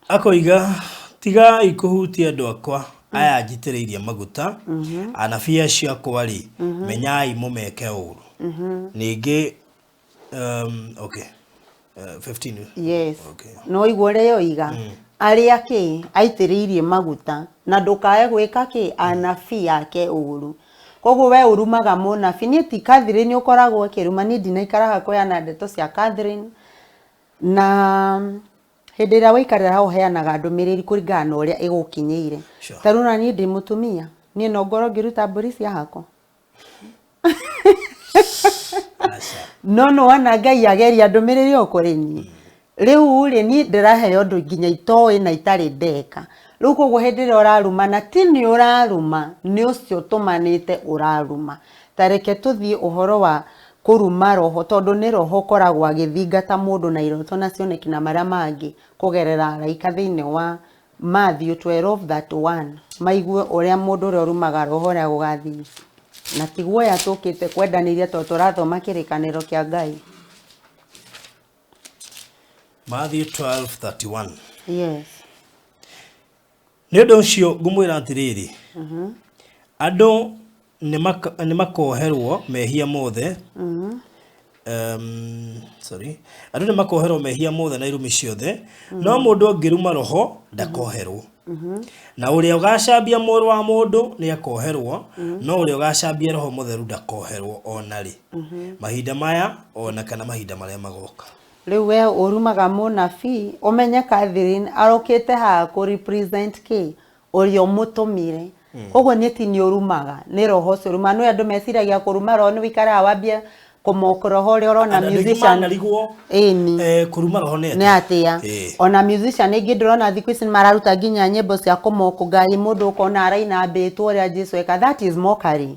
B: Akoiga, tigai kũhutia andũ akwa aya njitĩrĩirie maguta, anabii acio akwa rĩ, menyai mũmeke ũru. Ningĩ, okay. 15.
A: Yes.
B: Okay.
A: No igua ũrĩa yoiga, arĩa kĩ aitĩrĩirie maguta na ndũkae gwĩka kĩ anabii ake ũru. Koguo we ũrumaga mũnabii, niĩ ti Catherine ũkoragwo akĩruma, niĩ ndinaikara haha kũheana ndeto cia Catherine. Na hĩndĩ ĩrĩa waikarĩra hau ũheanaga ndũmĩrĩri kũringana na ũrĩa ĩgũkinyĩire. Ta rĩu ona niĩ ndĩ mũtumia, niĩ no ngorwo ngĩruta mbũri cia hakwa. No nĩ wona Ngai ageria ndũmĩrĩri ĩyo kũrĩ niĩ. Rĩu rĩ, niĩ ndĩraheo ũndũ nginya itoĩ na itarĩ ndeka. Rĩu koguo hĩndĩ ĩrĩa ũraruma, na ti nĩ ũraruma, nĩ ũcio ũtũmanĩte ũraruma. Ta reke tũthiĩ ũhoro wa kũruma roho, tondũ nĩ roho ũkoragwo agĩthingata mũndũ na iroto na cioneki na marĩa mangĩ kũgerera araika thĩinĩ wa Matthew 12:31, maigue ũrĩa mũndũ ũrĩa ũrumaga roho ũrĩa gũgathiĩ. Na ti guoya tũkĩte kwendanĩria tondũ tũrathoma kĩrĩkanĩro kĩa Ngai.
B: Matthew 12:31.
A: Yes.
B: Nĩ ũndũ ũcio ngũmwĩra atĩrĩrĩ, andũ nĩ makoherwo mehia mothe. Sorry. Andũ nĩ makoherwo mehia mothe na irumi ciothe, no mũndũ angĩruma roho ndakoherwo. Na ũrĩa ũgacambia mũrũ wa mũndũ nĩ akoherwo, no ũrĩa ũgacambia roho mũtheru ndakoherwo ona rĩ. Mahinda maya ona kana mahinda marĩa magoka.
A: Rĩu we ũrumaga mũnabii, ũmenye Catherine arokĩte haha kũ represent kĩ? Ũrĩa ũmũtũmire. Koguo nĩ ti nĩ ũrumaga, nĩ roho ũcio ũrumaga. Nĩ andũ meciragia kũruma roho nĩ wĩikaraga wambie kũmoka roho ũrĩa ũrona
B: Andũ aingĩ
A: musician.
B: manarigwo
A: Ĩni.
B: Kũruma roho nĩ
A: Nĩ atĩa?
B: Ĩĩ.
A: Ona musician aingĩ ndĩrona thikũ ici nĩ mararuta nginya nyĩmbo cia kũmoko Ngai, mũndũ ũkona araina ambĩtwo ũrĩa Jesu eka. That is mockery.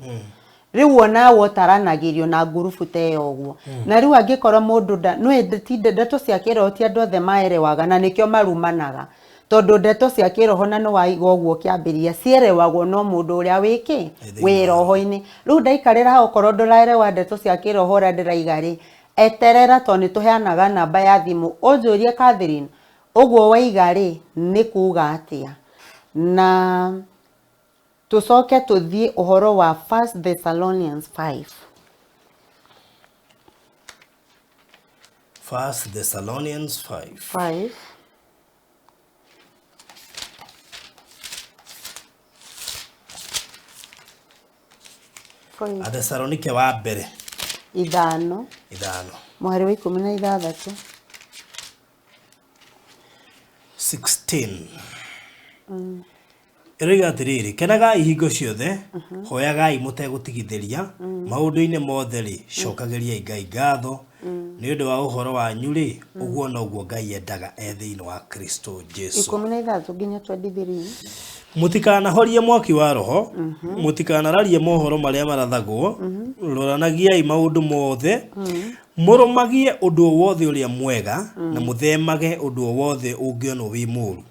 A: Rĩu onawe ũtaranagĩrio na ngurubu ta ĩyo ũguo. Na rĩu angĩkorwo mũndũ nĩ ti ndeto cia kĩroho ti andũ othe maerewaga, na nĩkĩo marumanaga. Tondũ ndeto cia kĩroho na nĩ waiga ũguo ũkĩambĩrĩria cierewagwo no mũndũ ũrĩa wĩkĩ
B: Thĩinĩ
A: wĩ
B: wa
A: roho-inĩ. Rĩu ndaikarĩra hau okorwo ndũraerewa ndeto cia kĩroho ũrĩa ndĩraiga rĩ, eterera tondũ nĩ tũheanaga namba ya thimũ. Ũnjũrie Catherine, ũguo waiga rĩ, nĩ kuga atĩa? Na tũcoke tũthiĩ ũhoro wa 1 Thessalonians 5.
B: 1 Thessalonians 5.
A: 5. Five.
B: Athesalonike wa mbere
A: 5.
B: 5.
A: Mũhari wa 16.
B: 16. Ĩroiga atĩrĩrĩ, kenagai hingo ciothe, hoyagai mũtegũtigithĩria, maũndũ-inĩ mothe rĩ, cokagĩriai Ngai ngatho, nĩ ũndũ wa ũhoro wanyu rĩ, ũguo noguo Ngai endaga e thĩinĩ wa Kristo Jesu.
A: 16 nginya 23.
B: Mũtikanahorie mwaki wa roho, mũtikanararie mohoro marĩa marathagwo, roranagiai maũndũ mothe, mũrũmagie ũndũ o wothe ũrĩa mwega, na mũthemage ũndũ o wothe ũngĩonwo wĩ mũũru.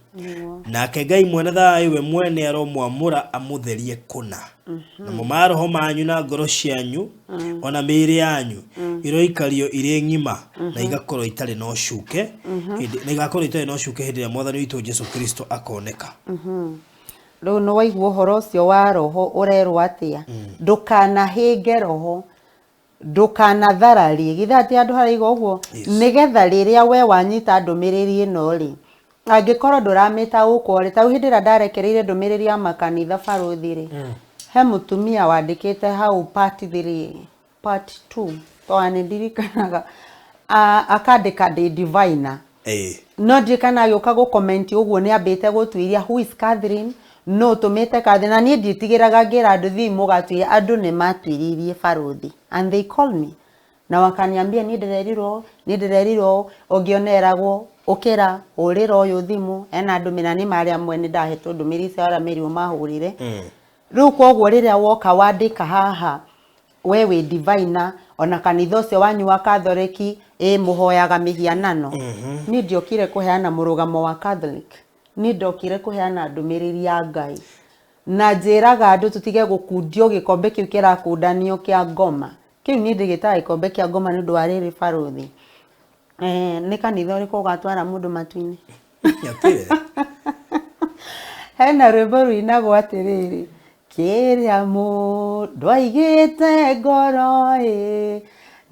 B: Nake Ngai mwene thayũ we mwene aromwamũra amũtherie kũna. Namo maroho manyu na ngoro cianyu ona mĩĩrĩ yanyu iroikario irĩ ng'ima na igakorwo itarĩ na ũcuke na igakorwo itarĩ na ũcuke hĩndĩ ĩrĩa Mwathani witũ Jesu Kristo akoneka.
A: Rĩu nĩ waigua ũhoro ũcio wa roho ũrerwo atĩa? Ndũkanahĩnge roho, ndũkanathararie. Githĩ atĩ andũ haraiga ũguo?
B: Yes.
A: Nĩgetha rĩrĩa we wanyita ndũmĩrĩri ĩno rĩ, angĩkorwo ndũramĩta ũkwo rĩ, ta rĩu hĩndĩ ĩrĩa ndarekereire ndũmĩrĩri ya makanitha barũthi rĩ, he mũtumia wandĩkĩte hau part 3, part 2, tondũ nĩ ndirikanaga, akandĩka ndĩ diviner. No ndirikana agĩũka gũ-comment ũguo nĩ ambĩte gũtuiria who is Catherine, no ũtũmĩte Catherine, na niĩ ndiĩtigĩraga ngĩra andũ thiĩ mũgatuĩrie, andũ nĩ matuĩririe barũthi and they called me na wakaniambia niĩ ndĩrerirwo, niĩ ndĩrerirwo, ũngĩona eragwo ũkĩra hũrĩra ũyũ thimũ, ena ndũmĩrĩri, na nĩ marĩa amwe nĩ ndahetwo ndũmĩrĩri icio arĩa merirwo mahũrĩre. Rĩu koguo rĩrĩa woka wandĩka haha we wĩ diviner, ona kanitha ũcio wanyu wa Catholic ĩ mũhoyaga mĩhianano. Niĩ ndiokire kũheana mũrũgamo wa Catholic, niĩ ndokire kũheana ndũmĩrĩri ya Ngai. Na njĩraga andũ tũtige gũkundio gĩkombe kĩu kĩrakundanio kĩa ngoma. Kĩu niĩ ndĩgĩtaga gĩkombe kĩa ngoma nĩ ũndũ wa rĩrĩ barũthi. Nĩ kanitha ũrĩkũ ũgatwara mũndũ matu-inĩ? Hena rwĩmbo rũinagwo atĩrĩrĩ, kĩrĩa mũndũ aigĩte ngoro ĩ,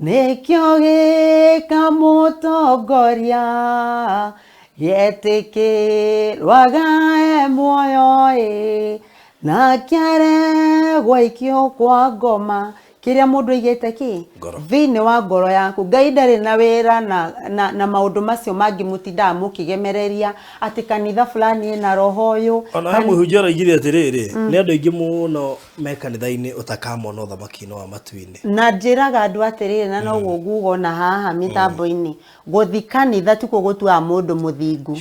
A: nĩkĩo gĩkamũtongoria, gĩetĩkĩrwaga e muoyo ĩ, na kĩaregwo aikio kwa ngoma. Kĩrĩa mũndũ aigĩte kĩ?
B: Ngoro.
A: Thĩinĩ wa ngoro yaku. Ngai ndarĩ na wĩra na maũndũ macio mangĩ mũtindaga mũkĩgemereria atĩ kanitha fulani ĩna roho ũyũ.
B: Ona he mũhunjia ũroigire atĩrĩrĩ, nĩ andũ aingĩ mũno me kanitha-inĩ ũtakamona ũthamaki-inĩ wa matu-inĩ.
A: Na njĩraga andũ atĩrĩrĩ, na noguo nguga ona haha mĩtambo-inĩ, gũthi kanitha tikuo gũtuaga mũndũ mũthingu.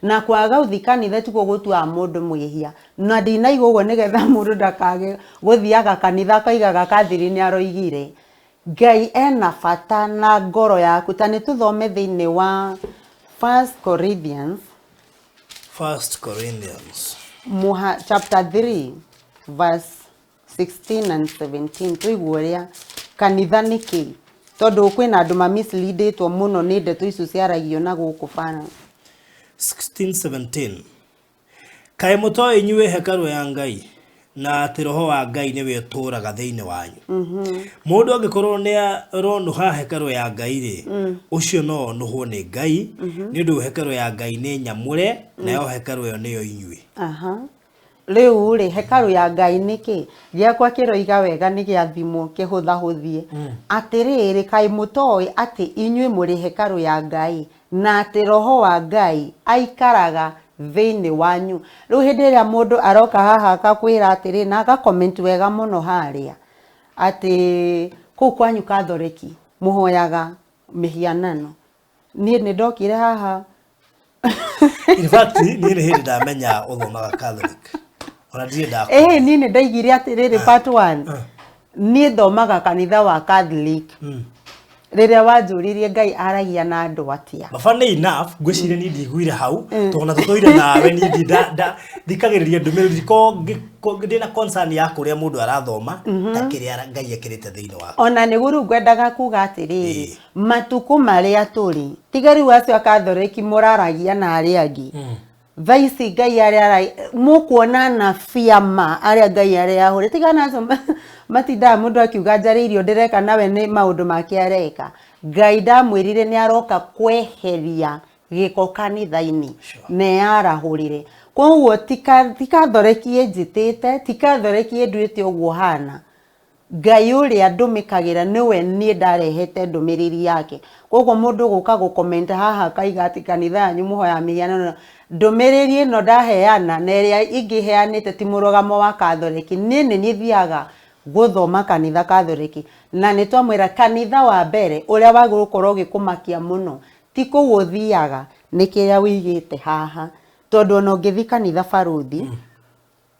A: Na kwaga gũthi kanitha tikuo gũtuaga mũndũ mwĩhia. Na ndinaigua ũguo nĩgetha mũndũ ndakage gũthiaga kanitha akaigaga Catherine nĩ aroigire. Ngai ena bata na ngoro yaku. Ta nĩ tũthome thĩinĩ wa 1 Corinthians.
B: 1 Corinthians.
A: Chapter 3 verse 16 and 17. Tũigue ũrĩa kanitha nĩ kĩ? Tondũ kwĩna andũ ma misleadĩtwo mũno nĩ ndeto icio ciaragio na gũkũ bara.
B: 16 17. Kaĩ mũtoĩ inyuĩ hekarũ ya Ngai, na atĩ roho wa Ngai nĩwe ũtũũraga thĩinĩ wanyu. Mũndũ angĩkorwo nĩ aronũha hekarũ ya Ngai rĩ, ũcio no onũhwo nĩ Ngai, nĩ ũndũ hekarũ ya Ngai nĩ nyamũre, nayo hekarũ ĩyo nĩyo inyuĩ.
A: Rĩu rĩ, hekarũ ya Ngai nĩ kĩ? Gĩakwa kĩroiga wega nĩ gĩathimwo kĩhũthahũthie. Atĩrĩrĩ, kaĩ mũtoĩ atĩ inyuĩ mũrĩ hekarũ ya Ngai, na atĩ roho wa Ngai aikaraga Thĩinĩ wanyu. Rĩu hĩndĩ ĩrĩa mũndũ aroka haha akakwĩra atĩrĩ na aga comment wega mũno harĩa atĩ kũu kwanyu Kathoreki mũhoyaga mĩhianano, niĩ nĩ ndokire haha.
B: In fact, niĩ nĩ hĩndĩ ndamenya ũthomaga Catholic, ona ndirĩ ndakũria.
A: Ĩĩ, niĩ nĩ ndaigire atĩrĩrĩ, part one, niĩ thomaga kanitha wa Catholic. Rĩrĩa wanjũririe Ngai aragia na andũ atĩa.
B: But funny enough, ngwĩciria niĩ ndiguire hau, tondũ ona tũtũire nawe, niĩ ndi thikagĩrĩria ndũmĩrĩri ko ndĩna concern ya kũrĩa mũndũ arathoma ta kĩrĩa Ngai ekĩrĩte thĩinĩ waku.
A: Ona nĩguo rĩu ngwendaga kuga atĩrĩrĩ, matukũ marĩa tũrĩ, tiga rĩu acio akathoreki mũraragia na arĩa angĩ, thaa ici Ngai arĩa mũkuona anabii ama arĩa Ngai arĩa ahũre, tiga na acio matindaga mũndũ akiuga njarĩirio ndĩreka, nawe nĩ maũndũ make areka. Ngai ndamwĩrire nĩ aroka kweheria gĩko kanitha-inĩ na eyarahũrĩre. Koguo ti kathoreki ĩnjĩtĩte, ti kathoreki ĩnduĩte ũguo hana. Ngai ũrĩa ndũmĩkagĩra nĩwe niĩ ndarehete ndũmĩrĩri yake. Koguo mũndũ gũka gũ comment haha akaiga atĩ kanitha yanyu mũhoyaga mĩhianano, ndũmĩrĩri ĩno ndaheana na ĩrĩa ĩngĩ heanĩte ti mũrũgamo wa Kathoreki. Niĩ nĩ niĩ thiaga gũthoma kanitha Kathoreki, na nĩ twamwĩra kanitha wa mbere ũrĩa wagĩrĩirwo gũkorwo ũgĩkũmakia mũno ti kũu ũthiaga, nĩ kĩrĩa ũigĩte haha. Tondũ ona ũngĩthiĩ kanitha barũthi,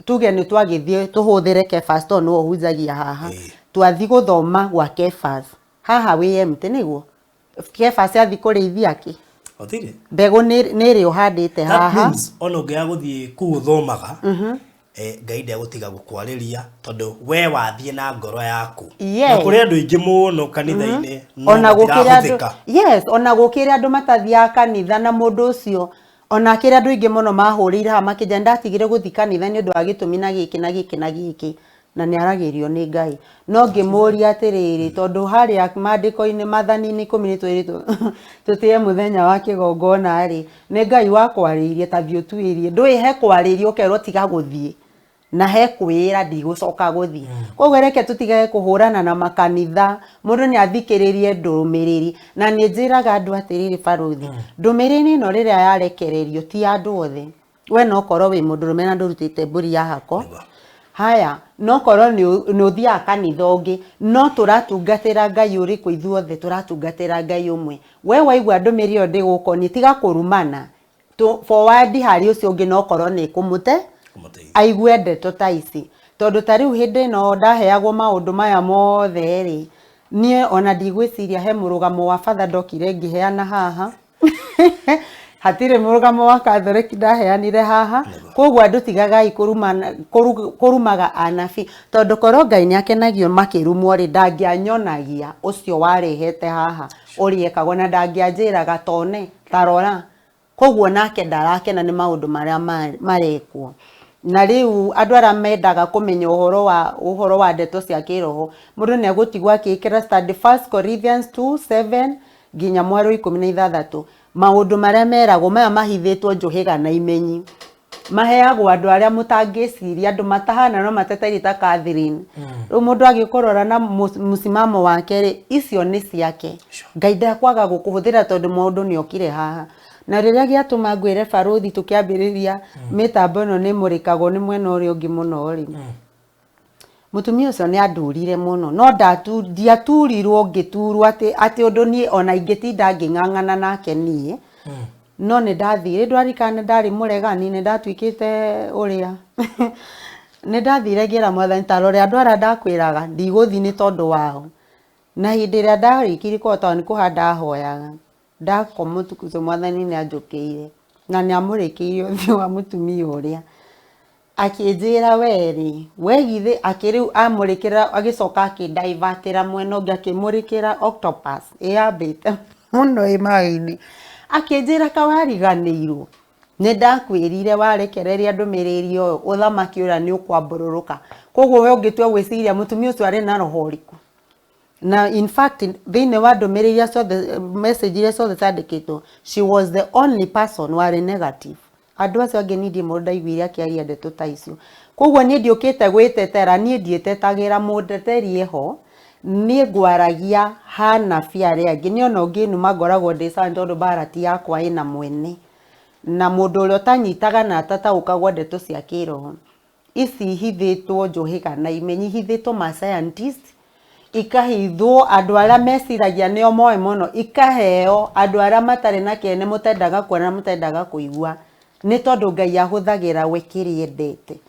A: tuge nĩ twagĩthiĩ tũhũthĩre Kefas tondũ nĩwe ũhunjagia haha, twathiĩ gũthoma gwa Kefas haha wĩ empty, nĩguo Kefas athiĩ kũrĩithia kĩ?
B: Gũtirĩ.
A: Mbegũ nĩ ĩrĩa ũhandĩte
B: That
A: haha.
B: means ona ũngĩaga gũthiĩ kũu ũthomaga, Ngai ndegũtiga gũkwarĩria tondũ we wathiĩ na ngoro yaku. Na kũrĩ andũ aingĩ mũno kanitha-inĩ no
A: Ona gũkĩrĩ andũ
B: matirahũthĩka.
A: Yes, ona gũkĩrĩ andũ matathiaga kanitha, na mũndũ ũcio ona akĩrĩ andũ aingĩ mũno mahũrĩire haha makĩnjĩra ndatigire gũthiĩ kanitha nĩ ũndũ wa gĩtũmi na gĩkĩ na gĩkĩ na gĩkĩ, na nĩ aragĩrio nĩ Ngai. No ngĩmũria atĩrĩrĩ, tondũ harĩa maandĩko-inĩ maathani-inĩ 10 nĩ twĩrĩtwo tũtĩe mũthenya wa kĩgongona rĩ, nĩ Ngai wakwarĩirie ta thiĩ ũtuĩrie, ndũĩ he kwarĩrio ũkerwo tiga gũthiĩ, na he kwĩĩra ndigũcoka gũthiĩ. Koguo reke tũtigage kũhũrana na makanitha, mũndũ nĩ athikĩrĩrie ndũmĩrĩri. Na nĩ njĩraga andũ atĩrĩrĩ barũthi, ndũmĩrĩri ĩno rĩrĩa yarekererio ti ya andũ othe. We no korwo wĩ mũndũrũme na ndũrutĩte mbũri ya hako, haya, no korwo nĩ ũthiaga kanitha ũngĩ, no tũratungatĩra Ngai ũrĩkũ? Ithuothe tũratungatĩra Ngai ũmwe. We waigua ndũmĩrĩri ĩyo ndĩgũkoniĩ, tiga kũrumana, forward harĩ ũcio ũngĩ, no korwo nĩ kũmũte
B: Kũmũteithia.
A: Aigue ndeto ta ici. Tondũ ta rĩu hĩndĩ ĩno ndaheagwo maũndũ maya mothe rĩ, niĩ ona ndigwĩciria he mũrũgamo wa batha ndokire ngĩheana haha. Hatirĩ mũrũgamo wa Kathoreki ndaheanire haha. Koguo andũ tigagai kũrumaga anabii, tondũ korwo Ngai nĩ akenagio makĩrumwo rĩ, ndangĩanyonagia ũcio warehete haha ũrĩa ekagwo, na ndangĩanjĩraga tone tarora. Koguo nake ndarakena nĩ maũndũ marĩa marekwo. Na rĩu andũ arĩa mendaga kũmenya ũhoro wa ndeto cia kĩroho, mũndũ nĩ egũtigwo akĩĩkĩra study 1 Corinthians 2:7 nginya mwaro 16, maũndũ marĩa meragwo maya mahithĩtwo njũhĩga na imenyi, maheagwo andũ arĩa mũtangĩciria, andũ matahana no mateteire ta Catherine. Rĩu mũndũ agĩkũrora na mũsimamo wake rĩ, icio nĩ ciake. Ngai ndakwaga gũkũhũthĩra tondũ mũndũ nĩ okire haha. Na rĩrĩa gĩatũma ngwĩre barũthi, tũkĩambĩrĩria mĩtambo ĩno nĩ mũrĩkagwo nĩ mwena ũrĩa ũngĩ mũno rĩ, mũtumia ũcio nĩ andurire mũno, no ndiaturirwo ngĩturwo atĩ ũndũ niĩ ona ingĩtinda ngĩng'ang'ana nake niĩ. No nĩ ndathire, ndwarikana nĩ ndarĩ mũregani, nĩ ndatuĩkĩte ũrĩa nĩ ndathire ngĩra Mwathani, ta rore andũ arĩa ndakwĩraga ndigũthiĩ nĩ tondũ wao. Na hĩndĩ ĩrĩa ndarĩkirie kũhota nĩ kũhanda ahoyaga, ndakoma ũtukũ ũcio Mwathani nĩ anjũkĩire na nĩ amũrĩkĩire ũthiũ wa mũtumia ũrĩa, akĩnjĩra we rĩ, we githĩ akĩrĩu amũrĩkĩra, agĩcoka akĩndaivatĩra mwena ũngĩ, akĩmũrĩkĩra octopus ĩyambĩte mũno ĩ maĩ-inĩ, akĩnjĩra kawariganĩirwo nĩ ndakwĩrire warekereria ndũmĩrĩri ũyũ, ũthamaki ũrĩa nĩ ũkwambũrũrũka. Koguo we ũngĩtua gwĩciria mũtumia ũcio arĩ na roho ũrĩkũ? Na in fact, thĩinĩ wa ndũmĩrĩri iria ciothe, message iria ciothe ciandĩkĩtwo, she was the only person warĩ negative. Andũ acio angĩ niĩ ndirĩ mũndũ ndaiguire akĩaria ndeto ta icio. Koguo niĩ ndiũkĩte gwĩtetera, niĩ ndiĩtetagĩra, mũndeteri eho. Niĩ ngwaragia hanabi arĩa angĩ. Niĩ ona ũngĩnuma ngoragwo ndĩ sawa, tondũ mbara ti yakwa, ĩna mwene. Na mũndũ ũrĩa ũtanyitaga na atataũkagwo ndeto cia kĩroho, ici ihithĩtwo njũhĩga na imenyi, ihithĩtwo ma scientist, ikahithwo andũ arĩa meciragia nĩo moĩ mũno, ikaheo andũ arĩa matarĩ na kĩene, mũtendaga kuona, mũtendaga kũigua, nĩ tondũ Ngai ahũthagĩra we kĩrĩa endete.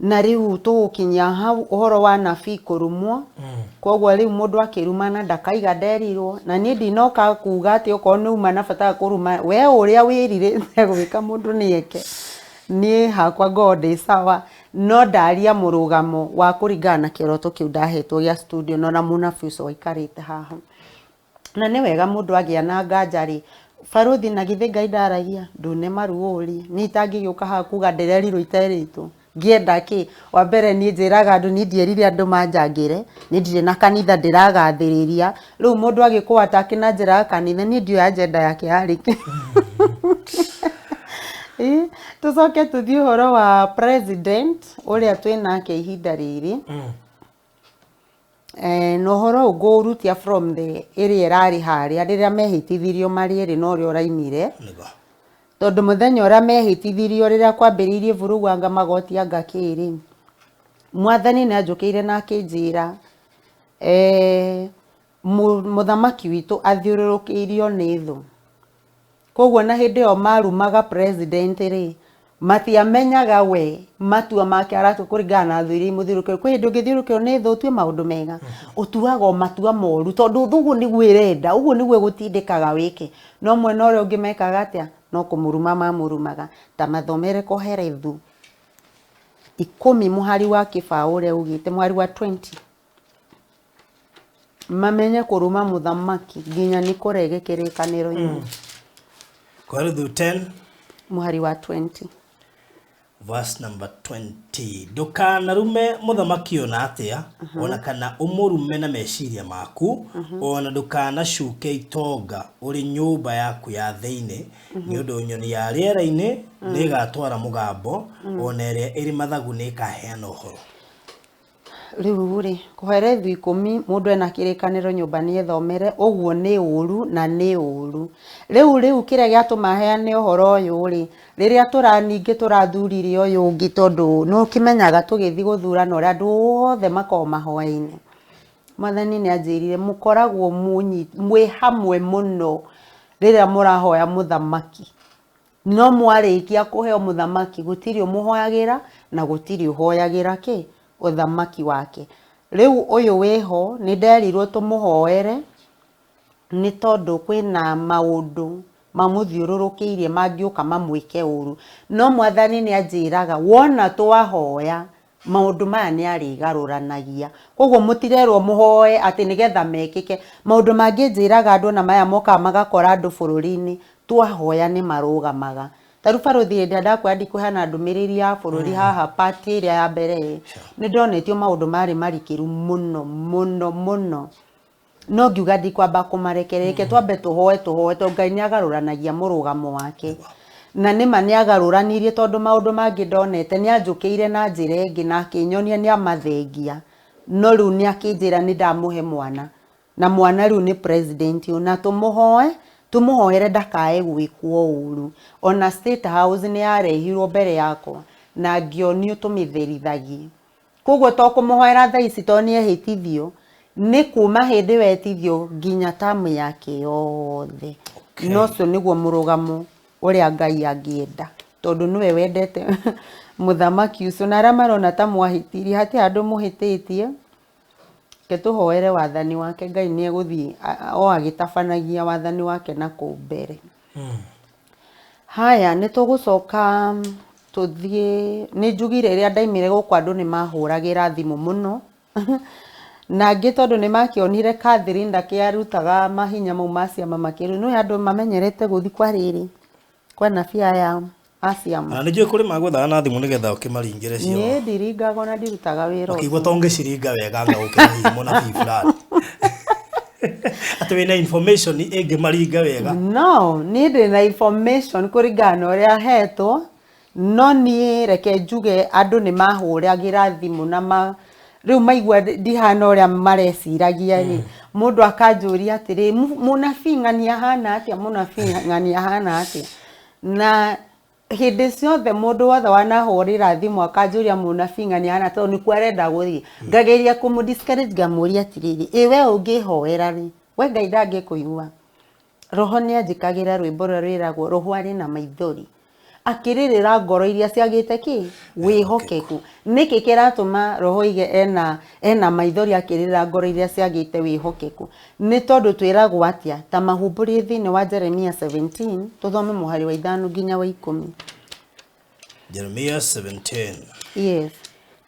A: Na rĩu tũgũkinyia hau ũhoro wa nabii kũrumwo. Koguo rĩu mũndũ akĩrumana ndakaiga nderirwo. Na niĩ ndinoka kuga atĩ okorwo nĩ uma na bata wa kũruma, we ũrĩa wĩrirĩte gwĩka mũndũ nĩ eke. Niĩ hakwa ngorwo ndĩ sawa, no ndaria mũrũgamo wa kũringana na kĩroto kĩu ndahetwo gĩa studio na ona mũnabii ũcio waikarĩte haha. Na nĩ wega mũndũ agĩa na nganja rĩ, barũthi na githĩ Ngai ndaragia, ndune maru ũrie, niĩ itangĩgĩũka haha kuga ndĩrerirwo iterĩtwo, ngĩenda kĩ? Wa mbere niĩ njĩraga andũ niĩ ndierire andũ manjangĩre, niĩ ndirĩ na kanitha ndĩragathĩrĩria, rĩu mũndũ agĩkũ attack na njĩra ya kanitha, niĩ ndiũĩ agenda yake yarĩ kĩ. Tũcoke tũthiĩ ũhoro wa president ũrĩa twĩnake ihinda rĩrĩ. Na ũhoro ũyũ ngũũrutia from the ĩrĩa ĩrarĩ harĩa rĩrĩa mehĩtithirio marĩ erĩ na ũrĩa ũraimire. Tondũ mũthenya ũrĩa mehĩtithirio rĩrĩa kwambĩrĩirie vurugu anga magoti anga kĩ rĩ, mwathani nĩ anjũkĩire na akĩnjĩra mũthamaki witũ athiũrũrũkĩirio nĩ thũ. Koguo na hĩndĩ ĩyo marumaga president rĩ, matiamenyaga we matua make aratua kũringana na thũ iria imũthiũrũrũkĩirie. Kwĩ hĩndĩ ũngĩthiũrũrũkĩrwo nĩ thũ ũtue maũndũ mega, ũtuaga o matua moru tondũ thũ ũguo nĩguo ĩrenda, ũguo nĩguo ĩgũtindĩkaga wĩke. No mwena ũrĩa ũngĩ mekaga atĩa? No kũmũruma mamũrumaga. Ta mathomere Kohelethu 10 mũhari wa kĩbaũ ũrĩa ugĩte, mũhari wa 20. Mamenye kũruma mũthamaki nginya nĩ kũrege kĩrĩkanĩro-inĩ.
B: Kohelethu 10
A: mũhari wa 20.
B: Verse number 20. Ndũkanarume mũthamaki ona atĩa, ona kana ũmũrume na meciria maku, ona ndũkanacuke itonga ũrĩ nyũmba yaku ya thĩinĩ, nĩ ũndũ nyoni ya rĩera-inĩ nĩ ĩgatwara mũgambo, ona ĩrĩa ĩrĩ mathagu nĩ ĩkaheana ũhoro.
A: Rĩu rĩ, Kohelethu 10, mũndũ ena kĩrĩkanĩro nyũmba nĩ ethomere, ũguo nĩ ũru na nĩ ũru. Rĩu kĩrĩa gĩatũma heane ũhoro ũyũ rĩ, rĩrĩa ningĩ tũrathurire ũyũ ũngĩ, tondũ nĩ ũkĩmenyaga tũgĩthiĩ gũthurana ũrĩa andũ othe makoragwo mahoya-inĩ. Mwathani nĩ anjĩrire mũkoragwo mwĩ hamwe mũno rĩrĩa mũrahoya mũthamaki. No mwarĩkia kũheo mũthamaki gũtirĩ ũmũhoyagĩra na gũtirĩ ũhoyagĩra kĩ ũthamaki wake. Rĩu ũyũ wĩho nĩ nderirwo tũmũhoere nĩ tondũ kwĩna maũndũ mamũthiũrũrũkĩirie mangĩũka mamwĩke ũru. No mwathani nĩ anjĩraga wona twahoya maũndũ maya nĩ arĩgarũranagia. Koguo mũtirerwo mũhoe atĩ nĩgetha mekĩke. Maũndũ mangĩ njĩraga andũ ona maya mokaga magakora andũ bũrũri-inĩ, twahoya nĩ marũgamaga. Ta rĩu barũthi hĩndĩ ĩrĩa ndakwĩra ndikũheana ndũmĩrĩri ya bũrũri haha part ĩrĩa ya mbere ĩ, nĩ ndonetio maũndũ marĩ marikĩru mũno mũno mũno. No ngiuga ndikwamba kũmarekereria, reke twambe tũhoe tũhoe tondũ Ngai nĩ agarũranagia mũrũgamo wake. Na nĩma nĩ agarũranirie tondũ maũndũ mangĩ ndonete nĩ anjũkĩire na njĩra ĩngĩ na akĩnyonia nĩ amathengia. No rĩu nĩ akĩnjĩra nĩ ndamũhe mwana. Na mwana rĩu nĩ president ũyũ, na tũmũhoe, tũmũhoere ndakae gwĩkwo ũru. Ona State House nĩ yarehirwo mbere yakwa na ngĩonio tũmĩtherithagie. Koguo to kũmũhoera thaa ici tondũ nĩ ehĩtithio, nĩ kuma hĩndĩ ĩyo etithio nginya tamu yake yothe. No ũcio nĩguo mũrũgamo ũrĩa Ngai angĩenda, tondũ nĩwe wendete mũthamaki ũcio. Na arĩa marona ta mwahĩtirie, hatirĩ handũ mũhĩtĩtie. Reke tũhoere wathani wake, Ngai nĩ egũthiĩ o agĩtabanagia wathani wake na kũu mbere. Haya, nĩ tũgũcoka tũthiĩ, nĩ njugire rĩrĩa ndaimire gũkũ andũ nĩ mahũragĩra thimũ mũno. Na angĩ tondũ nĩ makĩonire Catherine ndakĩarutaga mahinya mau ma ciama makĩrĩ, nĩ andũ mamenyerete gũthiĩ kwa rĩrĩ, kwa anabii aya a ciama.
B: Na nĩ njũĩ kũrĩ magwethaga na thimũ nĩgetha ũkĩmaringĩre ciama.
A: Niĩ ndiringaga ona ndirutaga wĩra
B: ũcio. Ũkĩigua ta ũngĩciringa wega anga ũkĩra hihi mũnabii fulani. Atĩ wĩna information ĩngĩmaringa wega.
A: No, niĩ ndĩ na information kũringana na ũrĩa hetwo, no niĩ reke njuge andũ nĩ mahũragĩra thimũ na rĩu maigua ndihana ũrĩa mareciragia rĩ, mũndũ akanjũria atĩrĩ, mũnabii ng'ania ahana atĩa, mũnabii ng'ania ahana atĩa? Na hĩndĩ ciothe mũndũ wothe wanahũrĩra thimũ akanjũria mũnabii ng'ania hana tondũ nĩkuo arenda gũthiĩ, ngageria kũmũ discourage ngamũria atĩrĩrĩ, ĩ we ũngĩhoera rĩ, we Ngai ndangĩkũigua? Roho nĩ anjĩkagĩra rwĩmbo rũrĩa rwĩragwo roho arĩ na maithori akĩrĩrĩra ngoro iria ciagĩte kĩ wĩhokeku. Nĩkĩ kĩratũma roho ige ena maithori akĩrĩrĩra ngoro iria ciagĩte wĩhokeku? Nĩ tondũ twĩragwo atĩa ta mahumbũrie thĩinĩ wa Jeremia 17, tũthome mũhari wa 5 nginya wa 10.
B: Jeremiah 17.
A: Yes.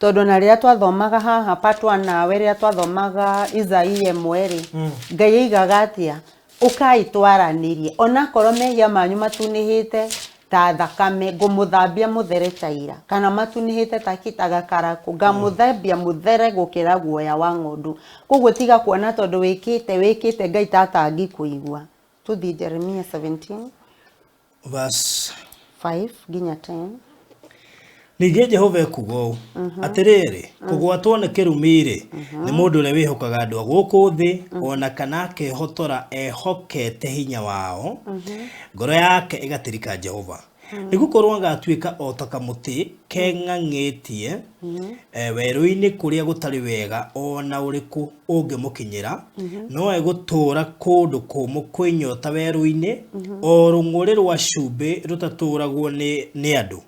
A: Tondũ na rĩrĩa twathomaga haha part 1 nawe rĩrĩa twathomaga Isaia 1 rĩ, Ngai aigaga atĩa? Ũkai twaranĩrie onakorwo mehia manyu matunĩhĩte ta thakame, ngũmũthambia mũthere ta ira, kana matunĩhĩte ta kĩ, ta gakarakũ, ngamũthambia mũthere gũkĩra guoya wa ng'ondu. Koguo tiga kuona tondũ wĩkĩte Ngai ta atangĩkũigua. Tũthiĩ Jeremia 17
B: verse
A: 5 nginya 10.
B: Ningĩ Jehova ekuuga ũũ, atĩrĩrĩ, kũgwatwo nĩ kĩrumi-rĩ, nĩ mũndũ ũrĩa wĩhokaga andũ a gũkũ thĩ, o na kana akehotora ehokete hinya wao, ngoro yake ĩgatirika Jehova. Nĩ gũkorwo agatuĩka o ta kamũtĩ keng'ang'ĩtie werũ-inĩ kũrĩa gũtarĩ wega o na ũrĩkũ ũngĩmũkinyĩra, no egũtũũra kũndũ kũmũ kwĩ nyota werũ-inĩ, o rũng'ũrĩ rwa cumbĩ rũtatũũragwo nĩ andũ.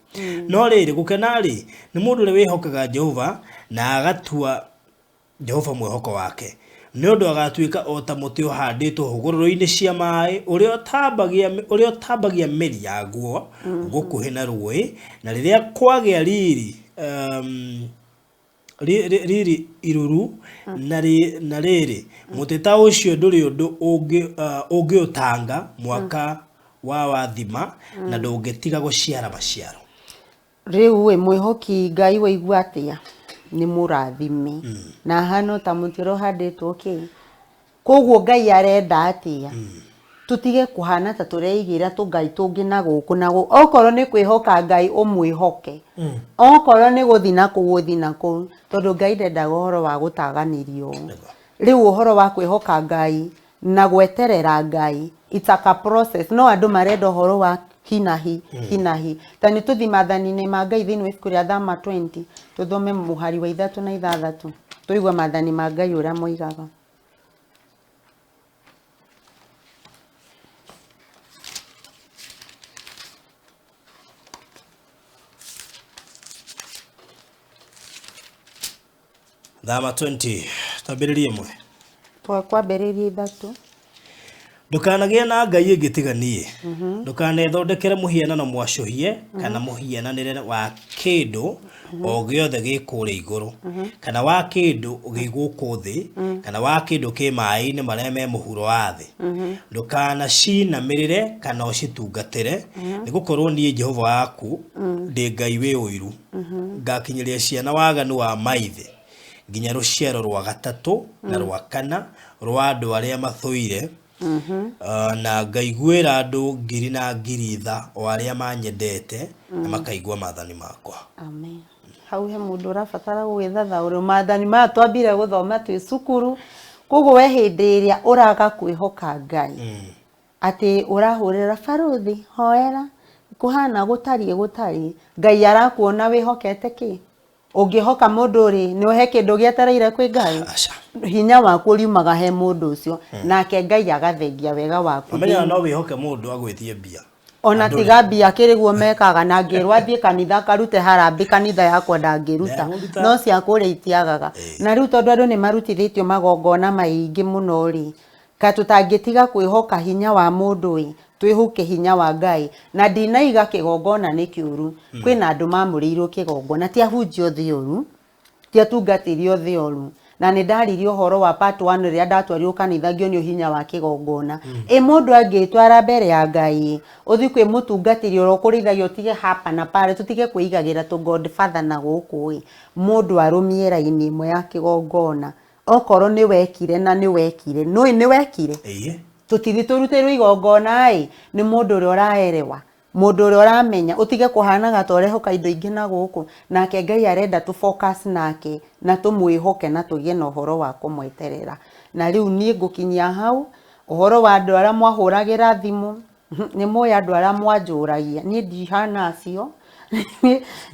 B: No rĩrĩ, gũkena-rĩ, nĩ mũndũ ũrĩa wĩhokaga Jehova na agatua Jehova mwĩhoko wake. Nĩ ũndũ agatuĩka o ta mũtĩ ũhandĩtwo hũgũrũrũ-inĩ cia maĩ, ũrĩa ũtambagia mĩri yaguo gũkuhĩ na rũũĩ, na rĩrĩa kwagĩa riri riri iruru, na rĩrĩ, mũtĩ ta ũcio ndũrĩ ũndũ ũngĩũtanga mwaka wa wathima, na ndũngĩtiga gũciara maciaro.
A: Rĩu ĩ mwĩhoki Ngai waigua atĩa? Nĩ mũrathime. Na hano ta mũtĩ ũrĩa ũhandĩtwo kĩ? Koguo Ngai arenda atĩa? Tũtige kũhana ta tũreigĩra tũngai tũngĩ na gũkũ na gũkũ. Okorwo nĩ kwĩhoka Ngai ũmwĩhoke. Okorwo nĩ gũthiĩ na kũu ũthiĩ na kũu. Tondũ Ngai ndendaga ũhoro wa gũtaganĩrio. Rĩu ũhoro wa kwĩhoka Ngai na gweterera Ngai, it's a process. No andũ marenda ũhoro wa hinahi hinahi. Ta nĩ tũthiĩ maathani-inĩ ma Ngai thĩinĩ wa ibuku rĩa Thama 20, tũthome mũhari wa 3 na 6, tũigue maathani ma Ngai ũrĩa moigaga.
B: Thama 20, twambĩrĩrie ĩmwe.
A: Twambĩrĩrie 3.
B: Ndũkanagĩe na ngai ĩngĩ tiga niĩ. Ndũkanethondekere mũhianano mwacũhie kana mũhiananĩre wa kĩndũ o gĩothe gĩ kũrĩa igũrũ, kana wa kĩndũ gĩ gũkũ thĩ, kana wa kĩndũ kĩ maĩ-inĩ marĩa me mũhuro wa thĩ. Ndũkanacinamĩrĩre kana ũcitungatĩre, nĩgũkorwo niĩ Jehova waku ndĩ Ngai wĩ ũiru. Ngakinyĩria ciana waganu wa maithe nginya rũciaro rwa gatatũ na rwa kana rwa andũ arĩa mathũire, na ngaiguĩra andũ ngiri na ngiri tha o arĩa manyendete na makaigua maathani makwa.
A: Amen. Hau he mũndũ ũrabatara gũgĩthathaũrwo maathani maya twambire gũthoma twĩ cukuru. Koguo we hĩndĩ ĩrĩa ũraga kwĩhoka Ngai, atĩ ũrahũrĩra barũthi, hoera, kũhana gũtariĩ gũtariĩ, Ngai arakuona wĩhokete kĩ? Ũngĩhoka mũndũ rĩ, nĩ ũhe kĩndũ gĩetereire kwĩ Ngai? Hinya waku ũriumaga he mũndũ ũcio, nake Ngai agathengia wega waku.
B: Ũmenyaga no wĩhoke mũndũ agwĩtie mbia.
A: Ona tiga mbia kĩrĩguo mekaga, na ngĩrwo athiĩ kanitha akarute harambĩ kanitha yakwa ndangĩruta, no cia kũrĩa itiagaga. Na rĩu tondũ andũ nĩ marutithĩtio magongona maingĩ mũno rĩ, ka tũtangĩtiga kwĩhoka hinya wa mũndũ ĩ, twĩhoke hinya wa Ngai. Na ndinaiga kĩgongona nĩ kĩũru, kwĩna andũ mamũrĩirwo kĩgongona, ti ahunjia othe oru, ti atungatĩri othe oru. Na nĩ ndaririe ũhoro wa part 1 rĩrĩa ndatwarirwo kanitha ngĩonio hinya wa kĩgongona. Ĩ mũndũ angĩtwara mbere ya Ngai, ũthiĩ kwĩ mũtungatĩri ũrĩa ũkũrĩithagia ũtige hapa na pale, tũtige kwĩigagĩra tũ godfather na gũkũ ĩ, mũndũ arũmie raini ĩmwe ya kĩgongona. Okorwo nĩ wekire na nĩ wekire, nũĩ nĩ wekire? Tũtithi tũrutĩrwo igongona ĩ, nĩ mũndũ ũrĩa ũraerewa, mũndũ ũrĩa ũramenya, ũtige kũhanaga ta ũrehoka indo ingĩ na gũkũ. Nake Ngai arenda tũ focus nake na tũmwĩhoke na tũgĩe na ũhoro wa kũmweterera. Na rĩu niĩ ngũkinyia hau, ũhoro wa andũ arĩa mwahũragĩra thimũ, Nĩ mũĩ andũ arĩa mwanjũragia, niĩ ndihana acio,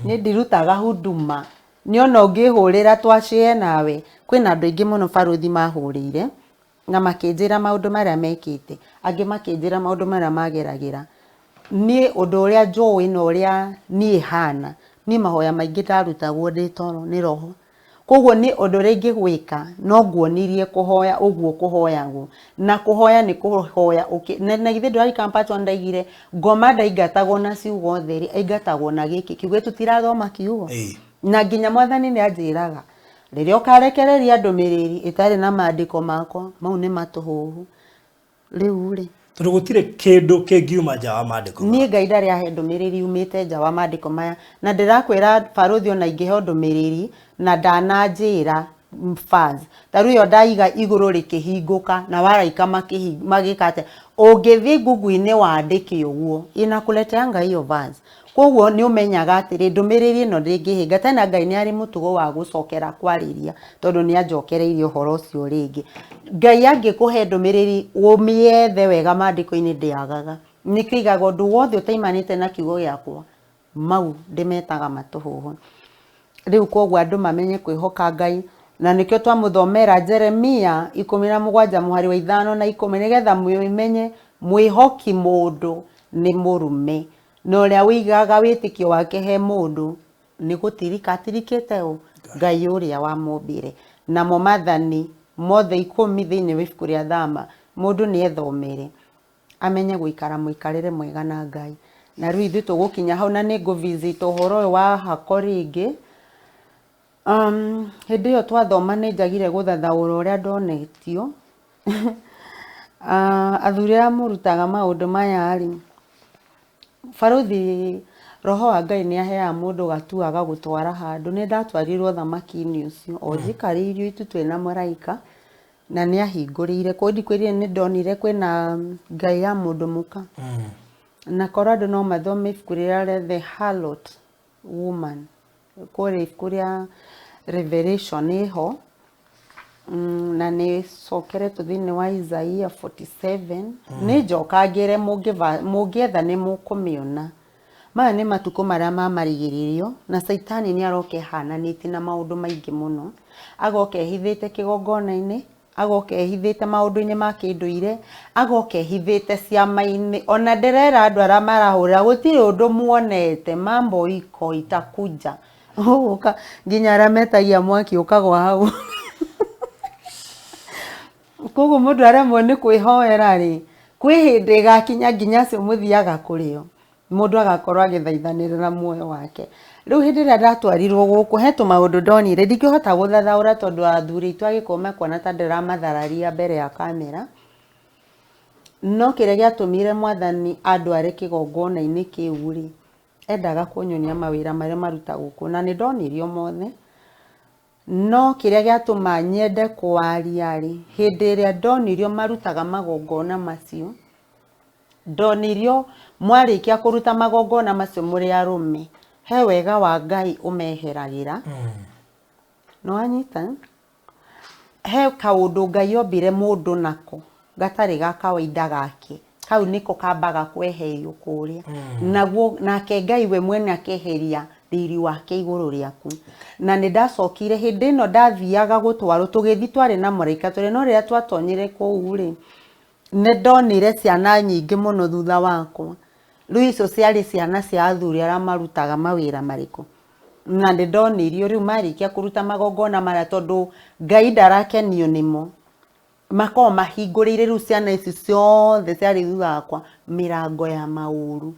A: niĩ ndirutaga huduma. Nĩ ona ũngĩhũrĩra twacĩe nawe, kwĩna andũ aingĩ mũno barũthi mahũrĩire, na makĩnjĩra maũndũ marĩa mekĩte, angĩ makĩnjĩra maũndũ marĩa mageragĩra. Niĩ ũndũ ũrĩa njũĩ na ũrĩa niĩ hana, niĩ mahoya maingĩ ndarutagwo ndĩ toro nĩ roho. Koguo niĩ ũndũ ũrĩa ingĩgwĩka no nguonirie kũhoya ũguo kũhoyagwo. Na kũhoya nĩ kũhoya na githĩ ndũraririkana part one ndaigire ngoma ndaingatagwo na ciugo theri, aingatagwo na gĩkĩ kiugo. Tũtirathoma kiugo. Na nginya mwathani nĩ anjĩraga rĩrĩa ũkarekereria ndũmĩrĩri ĩtarĩ na maandĩko makwa, mau nĩ matũhũhũ. Rĩu rĩ,
B: Tondũ gũtirĩ kĩndũ kĩngiuma nja wa maandĩko.
A: Niĩ Ngai ndarĩ ahe ndũmĩrĩri yumĩte nja wa maandĩko maya, na ndĩrakwĩra barũthi, ona ingĩheo ndũmĩrĩri na ndananjĩra fans ta rĩu ĩyo ndaiga igũrũ rĩkĩhingũka na waraika magĩka atĩa, ũngĩthiĩ Google-inĩ wandĩke ũguo inakuleteanga hiyo verse. Koguo nĩ ũmenyaga atĩrĩ, ndũmĩrĩri ĩno ndĩngĩhĩnga tena. Ngai nĩ arĩ mũtugo wa gũcokera kwarĩria, tondũ nĩ anjokereirie ũhoro ũcio rĩngĩ. Ngai angĩkũhe ndũmĩrĩri, ũmĩethe wega maandĩko-inĩ, ndĩagaga. Nĩkĩo igaga ũndũ wothe ũtaimanĩte na kiugo gĩakwa, mau ndĩmetaga matũhũhũ. Rĩu koguo andũ mamenye kwĩhoka Ngai, na nĩkĩo twamũthomera Jeremia 17 mũhari wa 5 na 10, nĩgetha mwĩmenye mwĩhoki mũndũ nĩ mũrume, na ũrĩa ũigaga wĩtĩkio wake he mũndũ nĩ gũtirika atirikĩte ũ Ngai ũrĩa wamũmbire. Namo mathani mothe 10 thĩinĩ wa ibuku rĩa Thama, mũndũ nĩ ethomere amenye gũikara mũikarĩre mwega na Ngai. Na rĩu ithuĩ tũgũkinya hau, na nĩ ngũ visit ũhoro ũyũ wa hako rĩngĩ. Hĩndĩ ĩyo twathoma nĩ njagire gũthathaũra ũrĩa ndonetio. Athuri arĩa mũrutaga maũndũ maya rĩ, barũthi, roho wa Ngai nĩ aheaga mũndũ gatua agagũtwara handũ. Nĩ ndatwarirwo thamaki-inĩ ũcio o njikarĩirio itu twĩna mũraika, na nĩ ahingũrĩire kũu. Ndikwĩrire nĩ ndonire kwĩna ngai ya mũndũ mũka, na korwo andũ no mathome ibuku rĩrĩa rĩa The Harlot Woman kũrĩa ibuku rĩa Revelation ĩho, na nĩ cokeretwo thĩinĩ wa Isaiah 47. Nĩ njokangĩre, mũngĩetha nĩ mũkũmĩona. Maya nĩ matukũ marĩa ma marigĩrĩrio, na caitani nĩ aroka ehananĩtie na maũndũ maingĩ mũno, agoka ehithĩte kĩgongona-inĩ, agoka ehithĩte maũndũ-inĩ ma kĩndũire, agoka ehithĩte ciama-inĩ. Ona ndĩrera andũ arĩa marahũrĩra, gũtirĩ ũndũ muonete, mambo iko itakuja. Ũgũka nginya arĩa metagia mwaki ũkagwa hau. Koguo mũndũ aremwo nĩ kwĩhoera rĩ, kwĩ hĩndĩ ĩgakinya nginya acio mũthiaga kũrĩo, mũndũ agakorwo agĩthaithanĩrĩra muoyo wake. Rĩu hĩndĩ ĩrĩa ndatwarirwo gũkũ, he tũmaũndũ ndonire ndingĩhota gũthathaũra, tondũ athuri aitũ agĩkorwo mekuona ta ndĩramathararia mbere ya kamera. No kĩrĩa gĩatũmire mwathani andware kĩgongona-inĩ kĩu rĩ, endaga kũnyonia mawĩra marĩa marutagwo kuo, na nĩ ndonirio mothe. No kĩrĩa gĩatũma nyende kwaria rĩ, hĩndĩ ĩrĩa ndonirio marutaga magongona macio, ndonirio mwarĩkia kũruta magongona macio mũrĩ arũme, he wega wa Ngai ũmeheragĩra. Nĩ wanyita? He kaũndũ Ngai ombire mũndũ nako gatarĩ ga kawaida gake, kau nĩko kambaga kweherio kũrĩa naguo, nake Ngai we mwene akeheria riri wake igũrũ rĩaku. Na nĩ ndacokire hĩndĩ ĩno ndathiaga gũtwarwo, tũgĩthiĩ twarĩ na mũraika tũrĩ, no rĩrĩa twatonyire kũu rĩ, nĩ ndonire ciana nyingĩ mũno thutha wakwa. Rĩu icio ciarĩ ciana cia athuri arĩa marutaga mawĩra marĩkũ, na nĩ ndonirio rĩu marĩkia kũruta magongona marĩa, tondũ Ngai ndarakenio nĩmo, makoragwo mahingũrĩire rĩu ciana ici ciothe ciarĩ thutha wakwa mĩrango ya maũru.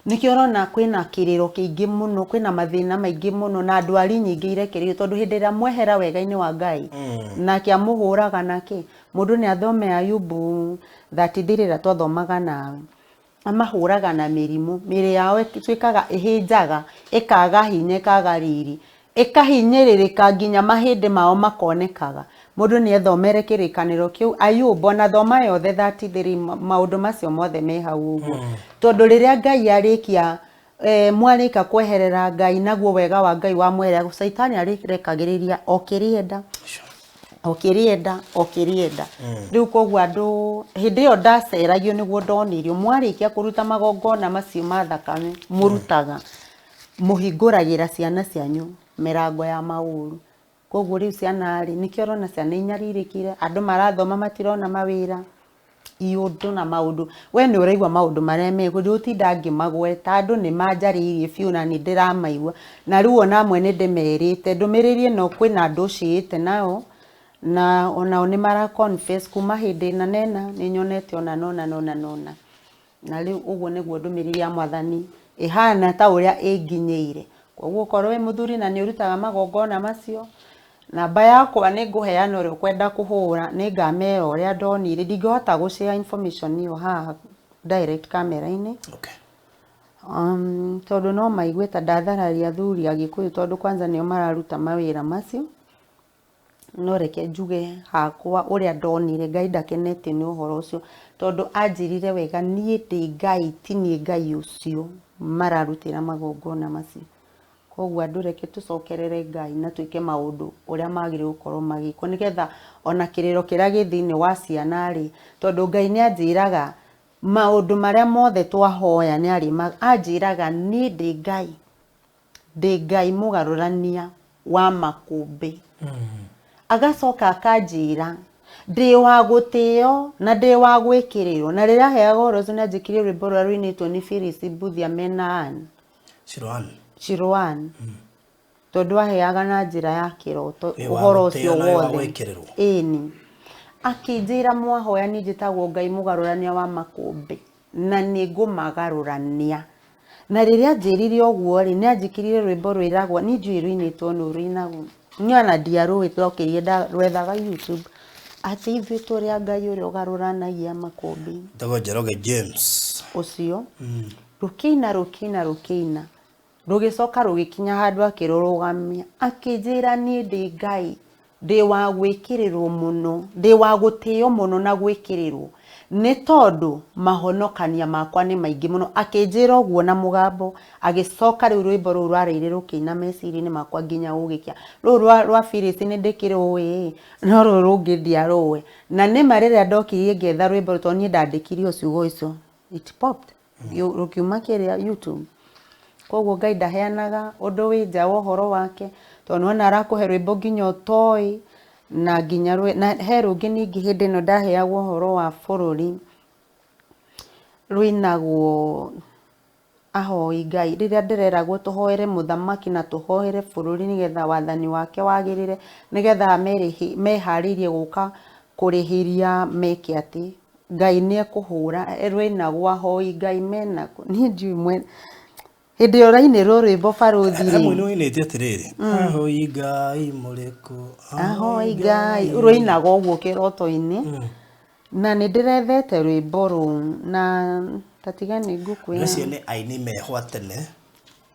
A: Nĩkĩo ũrona kwĩna kĩrĩro kĩingĩ mũno, kwĩna mathĩna maingĩ mũno na ndwari nyingĩ irekereirio, tondũ hĩndĩ ĩrĩa mwehera wega-inĩ wa Ngai, nake amũhũraga nake. Mũndũ nĩ athome Ayubu 33 ĩrĩa twathomaga nawe. Amahũraga na mĩrimũ, mĩĩrĩ yao ĩtuĩkaga ĩhĩnjaga, ĩkaga hinya, ĩkaga riri, ĩkahinyĩrĩrĩka nginya mahĩndĩ mao makonekaga. Mũndũ nĩ ethomere kĩrĩkanĩro kĩu Ayubu, ona thoma yothe 33, maũndũ macio mothe me hau ũguo, tondũ rĩrĩa Ngai arĩkia mwarĩka kweherera Ngai, naguo wega wa Ngai wamweherera, caitani arĩrekagĩrĩria o kĩrĩa enda. Ũkĩrĩenda, ũkĩrĩenda. Rĩu koguo andũ hĩndĩ ĩyo ndaceragio nĩguo ndonirio, mwarĩkia kũruta magongona macio ma thakame mũrutaga, mũhingũragĩra ciana cianyu mĩrango ya maũru. Koguo rĩu ciana rĩ, nĩkĩo ũrona ciana inyarirĩkire, andũ marathoma matirona mawĩra, iũndũ na maũndũ. We nĩ ũraigua maũndũ marĩa mekuo, ndigũtinda ngĩmagweta, andũ nĩ manjarĩirie biũ na nĩ ndĩramaigua. Na rĩu ona amwe nĩ ndĩmerĩte, ndũmĩrĩri ĩno kwĩna andũ ciĩte nao, na onao nĩ mara confess kuma hĩndĩ ĩna na ĩna, nĩ nyonete ũna na ũna na ũna na ũna. Na rĩu ũguo nĩguo ndũmĩrĩri ya Mwathani ĩhana ta ũrĩa ĩnginyĩire. Koguo okorwo wĩ mũthuri na nĩ ũrutaga magongona macio, namba yakwa nĩ ngũheana ũrĩa ũkwenda kũhũra, nĩ ngamera ũrĩa ndonire. Ndingĩhota gũ share information ĩyo haha direct camera-inĩ. Tondũ no maigue ta ndathararia athuri a Gĩkũyũ, tondũ kwanza nĩo mararuta mawĩra macio. No reke njuge hakwa ũrĩa ndonire, Ngai ndakenetio nĩ ũhoro ũcio, tondũ anjĩrire wega niĩ ndĩ Ngai, ti niĩ Ngai ũcio mararutĩra magongona macio. Koguo andũ reke tũcokerere Ngai na twĩke maũndũ ũrĩa magĩrĩirwo gũkorwo magĩkwo, nĩgetha ona kĩrĩro kĩrĩa gĩ thĩinĩ wa ciana rĩ, tondũ Ngai nĩ anjĩraga maũndũ marĩa mothe twahoya nĩ arĩ, anjĩraga niĩ ndĩ Ngai, ndĩ Ngai mũgarũrania wa makũmbĩ. Agacoka akanjĩra ndĩ wa gũtĩo na ndĩ wa gwĩkĩrĩrwo. Na rĩrĩa aheaga ũhoro ũcio nĩ anjĩkĩrire rwĩmbo rũrĩa rũinĩtwo nĩ Phyllis Mbuthia mena Ann
B: Shiroan.
A: Shiroan. Tondũ aheaga na njĩra ya kĩroto
B: Wĩ wa
A: ũhoro
B: gũtĩo
A: ũcio
B: na wĩ wa
A: wothe.
B: gwĩkĩrĩrwo.
A: Ĩni. Akĩnjĩra mwahoya niĩ njĩtagwo Ngai mũgarũrania wa makũmbĩ na nĩ ngũmagarũrania. Na rĩrĩa anjĩrire ũguo rĩ, nĩ anjĩkĩrire rwĩmbo rwĩragwo, niĩ ndiũĩ rũinĩtwo nũ, rũinagwo niĩ ona ndiarũĩ, twokĩrire rwethaga YouTube, atĩ ithuĩ tũrĩ a Ngai ũrĩa ũgarũranagia makũmbĩ.
B: Etagwo Njoroge James.
A: Ũcio rũkĩina rũkĩina rũkĩina, rũgĩcoka rũgĩkinya handũ akĩrũrũgamia, akĩnjĩra niĩ ndĩ Ngai, ndĩ wa gwĩkĩrĩrwo mũno, ndĩ wa gũtĩo mũno na gwĩkĩrĩrwo, nĩ tondũ mahonokania makwa nĩ maingĩ mũno. Akĩnjĩra ũguo na mũgambo, agĩcoka rĩu rwĩmbo rũu rwarĩire rũkĩina meciria-inĩ makwa nginya gũgĩkĩa. Rũu rwa Phyllis nĩ ndĩkĩrũĩ, no rũrũ rũngĩ ndiarũĩ. Na nĩma rĩrĩa ndokire ngĩetha rwĩmbo rũu, tondũ niĩ ndandĩkire o ciugo icio, it popped, rũkiuma kĩrĩa YouTube. Koguo Ngai ndaheanaga ũndũ wĩ nja wa ũhoro wake, tondũ nĩwona arakũhe rwĩmbo nginya ũtoĩ, na nginya na he rũngĩ ningĩ hĩndĩ ĩno ndaheagwo ũhoro wa bũrũri, rwĩnagwo ahoi Ngai, rĩrĩa ndĩreragwo tũhoere mũthamaki na tũhoere bũrũri nĩgetha wathani wake wagĩrĩre, nĩgetha meharĩirie gũka kũrĩhĩria meke atĩ Ngai nĩ ekũhũra, rwĩnagwo ahoi Ngai menako. Niĩ ndiũĩ mwene hĩndĩ ĩyo ũrainĩrwo rwĩmbo barũthi
B: He
A: rĩ,
B: mũini ũinĩte atĩrĩrĩ, ahoi Ngai mũrĩkũ,
A: ahoi Ngai, rũinagwo ũguo kĩroto-inĩ. Na nĩ ndĩrethete rwĩmbo rũu na tatiga nĩ ngũkwĩra.
B: Acio nĩ aini mehwa tene.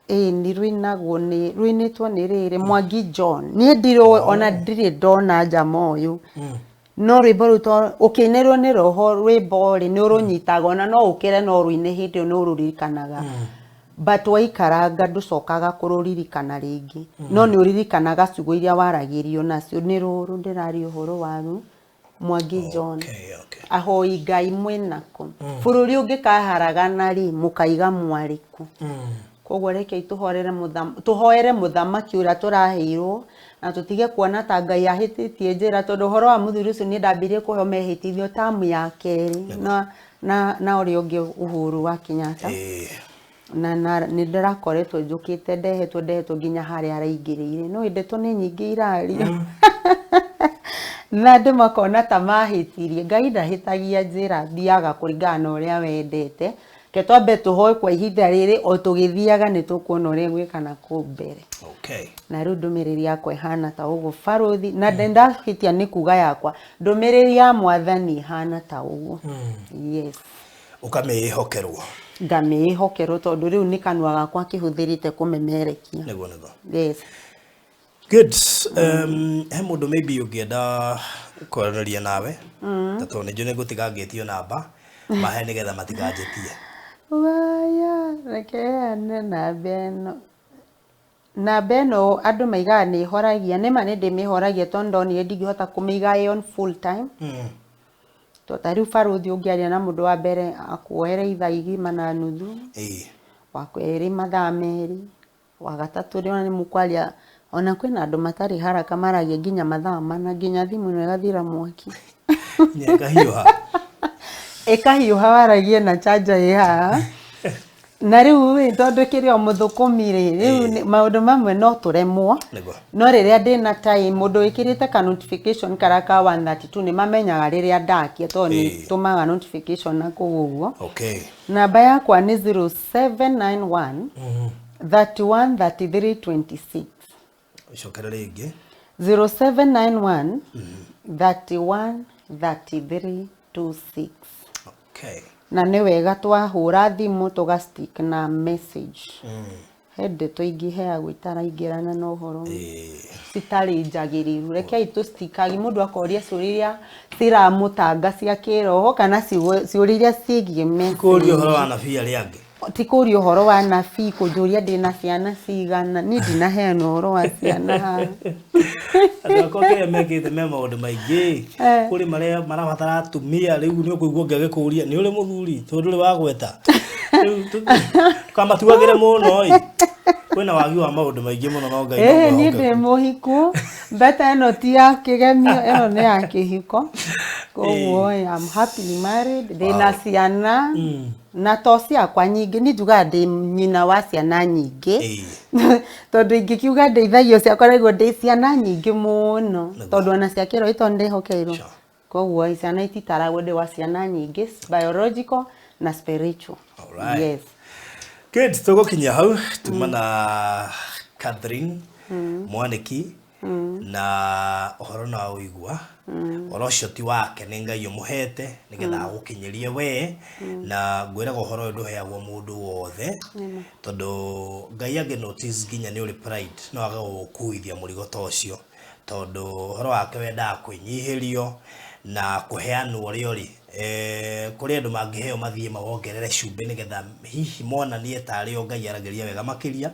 A: Ĩĩ nĩ rũinagwo nĩ rũinĩtwo nĩ rĩrĩ Mwangi John. Niĩ ndirũĩ ona ndirĩ ndona njama ũyũ. No rwĩmbo rũu to ũkĩinĩrwo nĩ roho rwĩmbo rĩ nĩ ũrũnyitaga ona no ũkĩre no rũine hĩndĩ ĩyo nĩ ũrũririkanaga. But waikaranga ndũcokaga kũrũririkana rĩngĩ. No nĩ ũririkanaga ciugo iria waragĩrio nacio. Nĩ rũrũ ndĩraria ũhoro waruo, Mwangi John. Ahoi Ngai mwĩnako. Bũrũri ũngĩkaharagana rĩ, mũkaiga mwarĩkũ. Koguo rekei tũhoere mũthamaki ũrĩa tũraheirwo, na tũtige kuona ta Ngai ahĩtĩtie njĩra, tondũ ũhoro wa mũthuri ũcio niĩ ndambirie kũheo mehĩtithio tamu ya kerĩ na ũrĩa ũngĩ Uhuru wa Kenyatta. Na nĩ ndĩrakoretwo njũkĩte ndehetwo nginya harĩa araingĩrĩire. No ndeto nĩ nyingĩ irario. Na andũ makona ta mahĩtirie. Ngai ndahĩtagia njĩra, thiaga kũringana na ũrĩa wendete. Reke twambe tũhoe kwa ihinda rĩrĩ, o tũgĩthiaga nĩ tũkuona ũrĩa egwĩka na kũu mbere. Na rĩu ndũmĩrĩri yakwa ĩhana ta ũguo barũthi, na ndahĩtia nĩ kuga yakwa, ndũmĩrĩri ya Mwathani ĩhana ta ũguo. Yes.
B: Ũkamĩĩhokerwo.
A: Ngamĩĩhokerwo tondũ rĩu nĩ kanua gakwa kĩhũthĩrĩte kũmemerekia.
B: Nĩguo, nĩguo.
A: Yes.
B: Good. He mũndũ maybe ũngĩenda kwaranĩria nawe, ta tondũ nĩ njũĩ nĩ ngũtiga ngĩtio namba, mahe nĩgetha matikanjĩtie.
A: Waya, reke heane namba ĩno. Namba ĩno andũ maigaga nĩ ĩhoragia, nĩma nĩ ndĩmĩhoragia tondũ ndonire ndingĩhota kũmĩiga ĩ on full time. To ta rĩu barũthi ũngĩaria na mũndũ wa mbere akuoere ithaa igima na nuthu, wa kerĩ mathaa 2, wa gatatũ rĩ ona nĩ mũkwaria, ona kwĩna andũ matarĩ haraka maragia nginya mathaa 4, nginya thimũ ĩno ĩgathira mwaki.
B: Nginya ĩkahiũha.
A: Ĩkahiũha waragie na charger ĩ haha. Na rĩu rĩ, tondũ kĩrĩ o mũthũkũmi rĩ, rĩu maũndũ mamwe no tũremwo. No rĩrĩa ndĩna time, mũndũ wĩkĩrĩte ka notification karĩa ka 132 nĩ mamenyaga rĩrĩa ndakia tondũ nĩ tũmaga notification na kũu ũguo. Namba yakwa nĩ 0791 31 33 26.
B: Ũcokere rĩngĩ.
A: 0791 31 33 26. Na nĩ wega twahũra thimũ tũga stick na message. He ndeto ingĩheagwo itaraingĩrana na ũhoro citarĩ njagĩrĩru. Rekei tũstikagi, mũndũ akoria ciũria iria ciramũtanga cia kĩroho kana ciũria iria ciĩgiĩ message.
B: Kũria ũhoro wa anabii arĩa angĩ.
A: Ti kũria ũhoro wa anabii, kũnjũria ndĩna ciana cigana. Niĩ ndinaheana ũhoro wa ciana haha.
B: Andũ akwa kĩrĩa mekĩte me maũndũ maingĩ. Kũrĩ marĩa marabatara atumia, rĩu nĩ ũkũigua ũngĩ agĩkũria, nĩ ũrĩ mũthuri, tondũ ndũrĩ wagweta. Rĩu ndũkamatuagĩre mũno ĩ. Kwĩna wagi wa maũndũ maingĩ mũno no Ngai no
A: Niĩ
B: mwĩhokeku.
A: ndĩ mũhiku, mbete ĩno ti ya kĩgemio, ĩno nĩ ya kĩhiko. Koguo I'm happily married, ndĩna ciana. Na to ciakwa nyingĩ, niĩ njugaga ndĩ nyina wa ciana nyingĩ. Tondũ ingĩkiuga ndeithagio ciakwa nĩguo ndĩ ciana nyingĩ mũno. Tondũ ona cia kĩroho tondũ ndĩhokeirwo. Koguo ciana ititaragwo, ndĩ wa ciana nyingĩ, biological na spiritual. Yes.
B: Good, tũgũkinyia hau tuma na Catherine Mwaniki na ũhoro na ũigua. Ũhoro ũcio ti wake, nĩ Ngai ũmũhete nĩgetha agũkinyĩrie we, na ngwĩraga ũhoro ũyũ ndũheagwo mũndũ wothe, tondũ Ngai angĩ notice nginya nĩ ũrĩ pride, no age gũgũkuithia mũrigo ta ũcio, tondũ ũhoro wake wendaga kwĩnyihĩrio na kũheanwo ũrĩa ũrĩ. Kũrĩ andũ mangĩheo mathiĩ mawongerere cumbĩ nĩgetha hihi monanie tarĩ o Ngai aragĩria wega makĩria.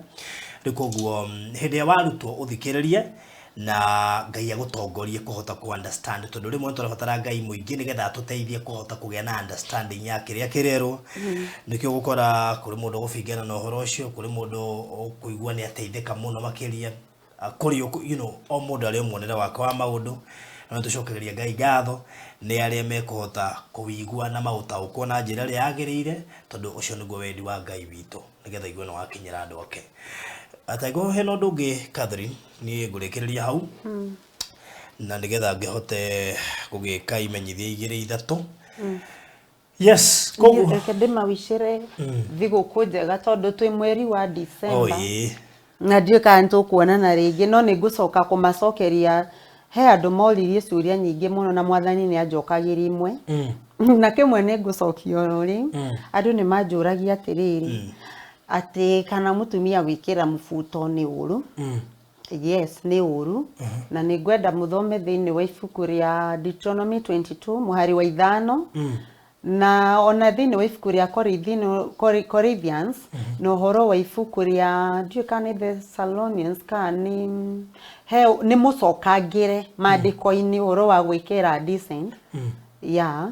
B: Rĩu koguo hĩndĩ ĩrĩa warutwo ũthikĩrĩrie na Ngai agũtongorie kũhota kũ understand, tondũ rĩmwe nĩ tũrabatara Ngai mũingĩ nĩgetha atũteithie kũhota kũgĩa na understanding ya kĩrĩa kĩrerwo. Nĩkĩo ũgũkora kũrĩ mũndũ ũgũbingana na ũhoro ũcio, kũrĩ mũndũ ũkũigua nĩ ateithĩka mũno makĩria, kũrĩ you know, o mũndũ arĩ o muonere wake wa maũndũ. Na nĩ tũcokagĩria Ngai ngatho nĩ arĩa mekũhota kũwĩigua na maũtaũkwo na njĩra ĩrĩa yagĩrĩire, tondũ ũcio nĩguo wendi wa Ngai witũ, nĩgetha igue nĩ wakinyĩra andũ ake. Atangĩkorwo hena ũndũ ũngĩ Catherine, niĩ ngũrĩkĩrĩria hau na nĩgetha ngĩhote gũgĩka imenyithia 2 3. Yes, koguo
A: reke ndĩmawicĩre thigũkũ njega tondũ twĩ mweri wa December. Na ndiũĩ kana nĩtũkuonana rĩngĩ, no nĩ ngũcoka kũmacokeria. He andũ moririe ciũria nyingĩ mũno na mwathani nĩ anjokagĩria imwe. Na kĩmwe nĩ ngũcokia oro rĩu. Andũ nĩ manjũragia atĩrĩrĩ, atĩ kana mũtumia gwĩkĩra mũbuto nĩ ũru. Yes, nĩ ũru. Na nĩ ngwenda mũthome thĩinĩ wa ibuku rĩa Deuteronomy 22 mũhari wa 5. Na ona thĩinĩ wa ibuku rĩa Corinthians, na ũhoro wa ibuku rĩa ndiũĩ kana nĩ Thessalonians kana nĩ mũcokangĩre maandĩko-inĩ ũhoro wa gwĩkĩra decent. Yeah.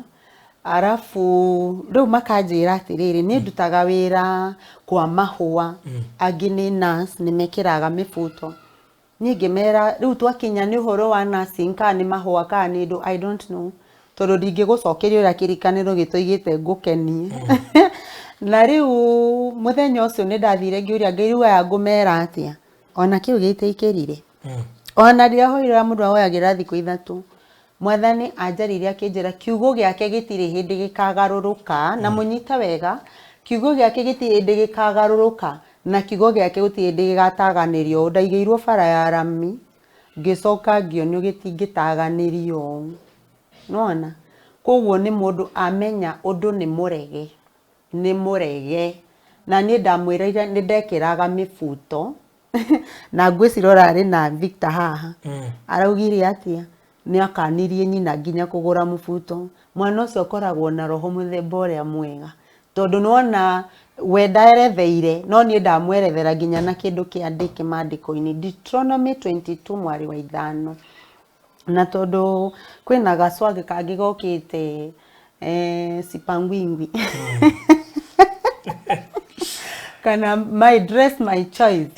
A: Arabu rĩu makanjĩra atĩrĩrĩ, niĩ ndutaga wĩra kwa mahũa, angĩ nĩ nurse, nĩ mekĩraga mĩbuto. Niĩ ngĩmera rĩu twakinya nĩ ũhoro wa nursing kana nĩ mahũa kana nĩ ndũ, I don't know, tondũ ndingĩgũcokeria ũrĩa kĩrĩkanĩro gĩtoigĩte ngũkenie. Na rĩu mũthenya ũcio nĩ ndathire ngĩũria Ngai, rĩu aya ngũmera atĩa? Ona kĩu gĩtiaikĩrire. Ona ndiahoire ũrĩa mũndũ ahoyagĩra thikũ 3. Mwathani anjaririe akĩnjĩra kiugo gĩake gĩtirĩ hĩndĩ gĩkagarũrũka, na mũnyite wega, kiugo gĩake gĩtirĩ hĩndĩ gĩkagarũrũka, na kiugo gĩake gũtirĩ hĩndĩ gĩgataganĩrio. Ndaigĩirwo bara ya rami, ngĩcoka ngĩonio gĩtingĩtaganĩrio ũũ. Nĩwona? Koguo nĩ mũndũ amenya ũndũ nĩ mũrege, nĩ mũrege. Na niĩ ndamwĩrire nĩ ndekĩraga mĩbuto, na ngwĩciria ũrarĩ na Victor haha. Araugire atĩa? Nĩ akanirie nyina nginya kũgũra mũbuto. Mwana ũcio akoragwo na roho mũthemba ũrĩa mwega. Tondũ nĩwona we ndaeretheire, no niĩ ndamwerethera nginya na kĩndũ kĩandĩke maandĩko-inĩ, Deuteronomy 22 mwari wa 5. Na tondũ kwĩna gacwag kangĩ gokĩte, sipangwingwi kana my dress my choice.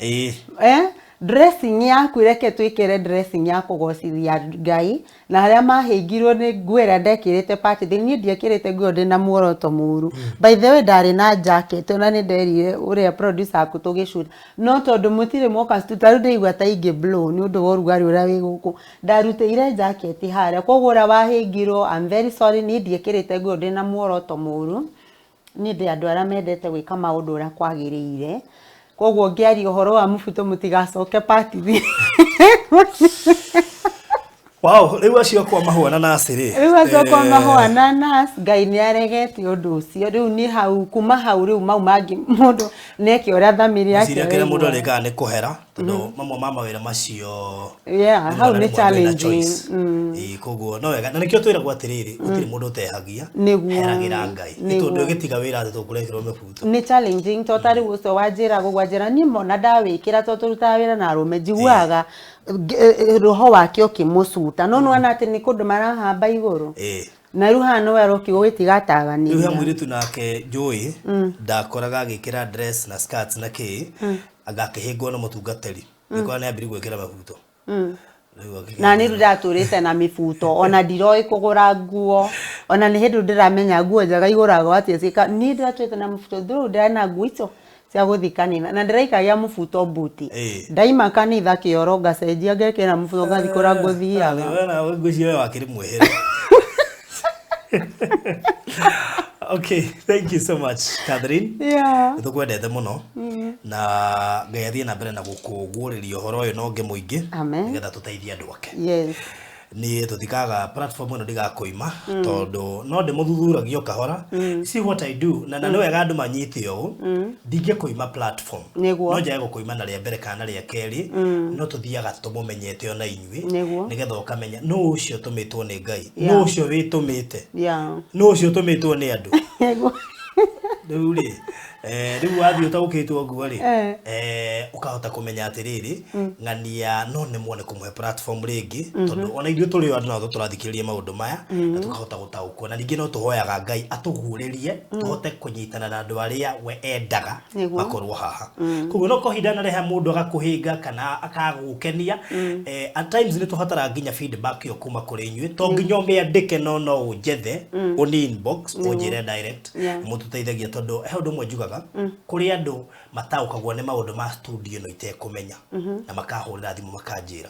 A: Dressing yaku, reke twĩkĩre dressing ya kũgocithia Ngai. Na harĩa mahĩngirwo nĩ nguo ĩrĩa ndekĩrĩte party thĩ, niĩ ndiekĩrĩte nguo ndĩna muoroto mũru. By the way, ndarĩ na jacket, ona nĩ nderire ũrĩa producer aku tũgĩshoot, no tondũ mũtirĩ mwoka studio, ta rĩu ndĩraigua ta ingĩ blow nĩ ũndũ wa ũrugarĩ ũrĩa wĩ gũkũ, ndarutĩire jacket harĩa. Koguo ũrĩa wahĩngirwo, I'm very sorry. Niĩ ndiekĩrĩte nguo ndĩna muoroto mũru. Niĩ ndĩ andũ arĩa mendete gwĩka maũndũ ũrĩa kwagĩrĩire, koguo ngĩaria ũhoro wa mũbuto, mũtigacoke party.
B: Wow, rĩu acio kwa mahũa na nasi rĩ?
A: Rĩu acio kwa mahũa na nas, Ngai nĩ aregete ũndũ ũcio. Rĩu nĩ hau, kuma hau, rĩu mau mangĩ mũndũ neke ũrĩa thamiri yake.
B: Ngwĩciria kĩrĩa mũndũ arĩkaga nĩ kũhera, tondũ mamwe ma mawĩra macio
A: Yeah, hau nĩ challenging.
B: Ĩĩ, koguo no wega na nĩkĩo twĩragwo atĩrĩrĩ, gũtirĩ mũndũ ũtehagia. Heragĩra Ngai nĩ tondũ ũgĩtiga wĩra atĩ tũkũreherwo mĩbuto.
A: Nĩ challenging, to ta rĩu ũcio wanjĩra gũgwanjĩra niĩ mona ndawĩkĩra, to tũrutaga wĩra na arũme, njiguaga roho wake ũkĩmũcuta, no nĩwona atĩ nĩ kũndũ marahamba igũrũ. Na rĩu haha nĩwe aroki
B: Rĩu he
A: gũgĩtigataganĩria.
B: Mũirĩtu nake njũĩ ndakoraga agĩkĩra dress na skirts na kĩ, anga akĩhĩngwo nĩ mũtungatĩri, gĩkora nĩ ambiri gwĩkĩra mabuto. Rĩu
A: Na niĩ rĩu ndatũrĩte na mĩbuto, ona ndiroĩ kũgũra nguo, ona nĩ hĩndĩ ndĩramenya nguo njega igũragwo atĩa ciĩka. Niĩ ndĩratũrĩte na mũbuto through, ndĩrarĩ nguo icio cia gũthiĩ kanitha na ndĩraikagia mũbuto mbuti. Ndaima kanitha kĩoro, ngacenjia, ngekĩra mũbuto, ngathiĩ kũrĩa ngũthiaga.
B: We na ngwĩciria we wakĩrĩ mwĩhĩre. Okay, thank you so much, Catherine. Nĩ tũkwendete mũno na Ngai athiĩ na mbere na gũkũguũrĩria ũhoro ũyũ na ũngĩ mũingĩ,
A: Amen.
B: nĩgetha tũteithie andũ ake.
A: Yes.
B: Niĩ tũtikaga platform ĩno ndigakoima, tondũ no ndĩmũthuthuragia o kahora. See what I do, na nĩ wega andũ manyite ũũ, ndingĩkũima platform. No njage gũkũima na rĩa mbere kana na rĩa kerĩ, no tũthiaga tũmũmenyete ona inyuĩ, nĩgetha ũkamenya nũ ũcio ũtũmĩtwo nĩ Ngai, nũ ũcio wĩtũmĩte, nũ ũcio ũtũmĩtwo nĩ andũ. Rĩu rĩ, rĩu wathiĩ ũtaũkĩtwo ũguo rĩ, ũkahota kũmenya atĩrĩrĩ, ng'ania no nĩmwo nĩ kũmũhe platform rĩngĩ, tondũ ona ithuĩ tũrĩ o andũ no tũrathikĩrĩria maũndũ maya na tũkahota gũtaũkwo. Na ningĩ no tũhoyaga Ngai atũguũrĩrie tũhote kũnyitana na andũ arĩa we endaga makorwo haha. Koguo no kohinda na reha mũndũ agakũhĩnga kana akagũkenia, at times nĩ tũbataraga nginya feedback ĩyo kuma kũrĩ inyuĩ. To nginya ũmĩandĩke, no ũnjethe, ũni inbox, ũnjĩre direct. Mũtũteithagia, tondũ he ũndũ ũmwe njugaga, kũrĩ andũ mataũkagwo nĩ maũndũ ma studio ĩno itekũmenya na makahũrĩra thimũ makanjĩra.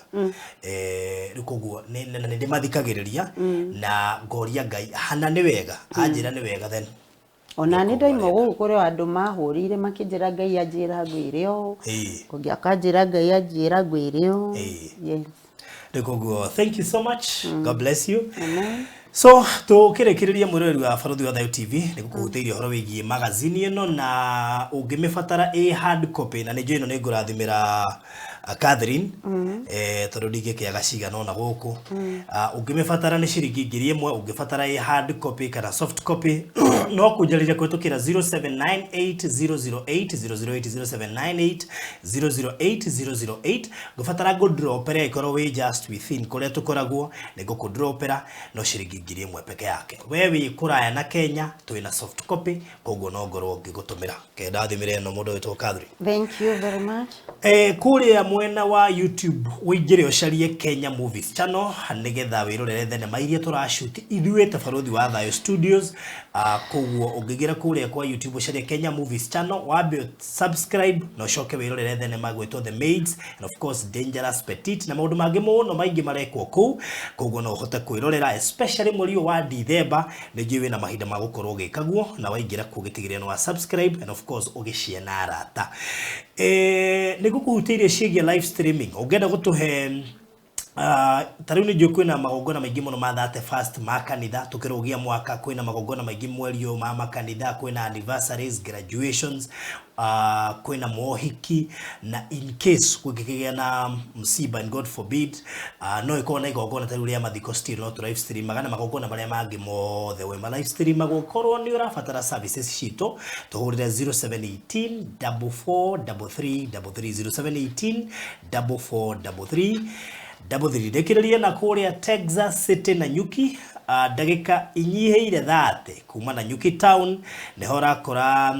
B: Rĩu koguo na nĩ ndĩmathikagĩrĩria na ngoria Ngai hana nĩ wega, anjĩra nĩ wega, then
A: Ona nĩ ndaima gũkũ, kũrĩ o andũ mahũrĩire makĩnjĩra Ngai anjĩra ngwĩre ũũ, ũngĩ akanjĩra Ngai anjĩra ngwĩre ũũ. Yes.
B: Rĩu koguo thank you so much, God bless you.
A: Amen.
B: So tũkĩrĩkĩrĩria, mwĩroreri wa Barũthi wa Thayũ TV, nĩ gũkũhutĩirie ũhoro wĩgiĩ magazini ĩno, na ũngĩmĩbatara ĩ hard copy, na nĩ njũĩ ĩno nĩ ngũrathimĩra Catherine, tondũ ndingĩkĩaga cigana ona gũkũ. Ũngĩmĩbatara nĩ ciringi 1000. Ũngĩbatara ĩ hard copy kana soft copy, no kũnjarĩria kũhĩtũkĩra 0798008008, 0798008008. Ngũbatara ngũdropere, ĩkorwo wĩ just within kũrĩa tũkoragwo, nĩ ngũkũdropera no ciringi 1000 peke yake. We wĩ kũraya na Kenya, twĩna soft copy, koguo no ngorwo ngĩgũtũmĩra. Kendathimĩre ĩno mũndũ wĩtwo Catherine.
A: Thank you very much.
B: Kũrĩa mwena wa YouTube ũingĩre ũcarie Kenya Movies Channel nĩgetha wĩrorere thenema iria tũrashoot ithuĩ ta Barũthi wa Thayũ Studios. Koguo ũngĩingĩra kũrĩa kwa YouTube ũcarie Kenya Movies Channel, wambe subscribe na ũcoke wĩrorere thenema gwĩtwo The Maids and of course Dangerous Petit na maũndũ mangĩ mũno maingĩ marekwo kũu. Koguo no ũhote kwĩrorera, especially mweri ũyũ wa Dithemba, nĩ njũĩ wĩna mahinda ma gũkorwo ũgĩka guo, na waingĩra kuo gĩtigĩrĩre nĩ wa subscribe and of course ũgĩshare na arata. Nĩ ngũkũhutĩirie ciĩgiĩ live streaming. Ũngĩenda gũtũhe Ta rĩu nĩ njũĩ kwĩna magongona maingĩ mũno ma 31st ma kanitha, tũkĩrũgia mwaka kwĩna magongona maingĩ mweri ũyũ ma makanitha, kwĩna anniversaries, graduations, kwĩna mohiki, na in case kũngĩkĩgĩa na msiba, and God forbid, no ĩkorwo na igongona ta rĩu rĩa mathiko, still no tũ live streamaga na magongona marĩa mangĩ mothe we ma live streamagwo. Korwo nĩ ũrabatara services citũ, tũhũrĩre 0718 44 33 33, 0718 44 33 33. Ndĩkĩrĩrie na kũrĩa Texas City na Nyuki, ndagĩka inyihĩire 30 kuma na Nyuki town nĩho ũrakora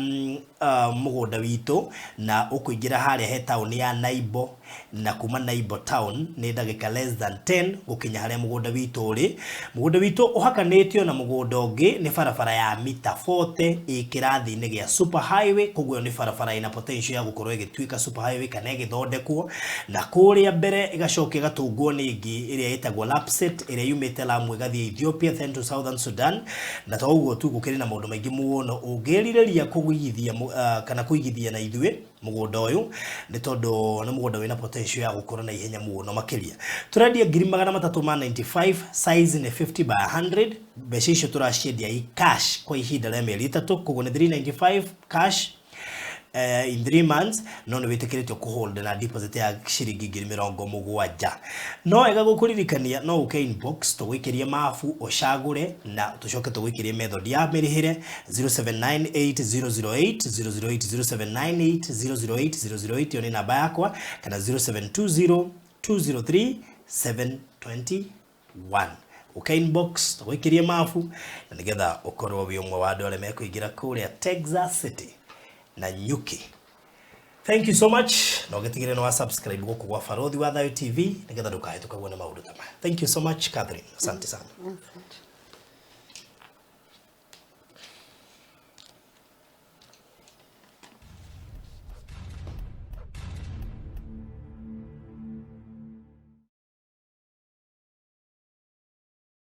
B: mũgũnda witũ, na ũkũingĩra harĩa he taũni ya Naibo, na kuma Naibo town nĩ ndagĩka less than 10 gũkinya harĩa mũgũnda witũ ũrĩ. Mũgũnda witũ ũhakanĩtio na mũgũnda ũngĩ nĩ barabara ya mita 40 ĩ kĩrathi-inĩ gĩa super highway, koguo ĩyo nĩ barabara ĩna potential ya gũkorwo ĩgĩtuĩka super highway kana ĩgĩthondekwo na kũrĩa mbere ĩgacoka ĩgatũngwo nĩ ĩngĩ ĩrĩa ĩtagwo Lapsset, ĩrĩa yumĩte Lamu ĩgathiĩ Ethiopia then to Southern Sudan. Na to ũguo tu, gũkĩrĩ na maũndũ maingĩ mũno ũngĩrirĩria kũigithia kana kũigithia na ithuĩ mũgũnda ũyũ, nĩ tondũ nĩ mũgũnda wĩna potential ya gũkũra na ihenya mũno makĩria. Tũrendia ngiri magana matatũ ma 95, size nĩ 50 by 100. Mbeca icio tũraciendia i cash kwa ihinda rĩa mĩeri 3, koguo nĩ 395 cash in 3 months, no nĩ wĩtĩkĩrĩtio kũhold na deposit ya ciringi ngiri mĩrongo mũgwanja. No wega gũkũririkania, no ũke inbox tũgũikĩrie mabu ũcagũre na tũcoke tũgũikĩrie method ya mĩrĩhĩre. 0798 008 008, 0798 008 008, ĩyo nĩ namba yakwa, kana 0720 203 721. Ũke inbox tũgũikĩrie mabu na nĩgetha ũkorwo wĩ ũmwe wa andũ arĩa mekũingĩra kũrĩa Texas City na Nyuki. Thank you so much, na ũgĩtigĩrĩre nĩ wa subscribe gũkũ gwa Barothi wa Thayo TV nĩgetha ndũkahĩtũkagwo nĩ maũndũ ta maya. Thank you so much, Catherine, asante sana.
A: Asante.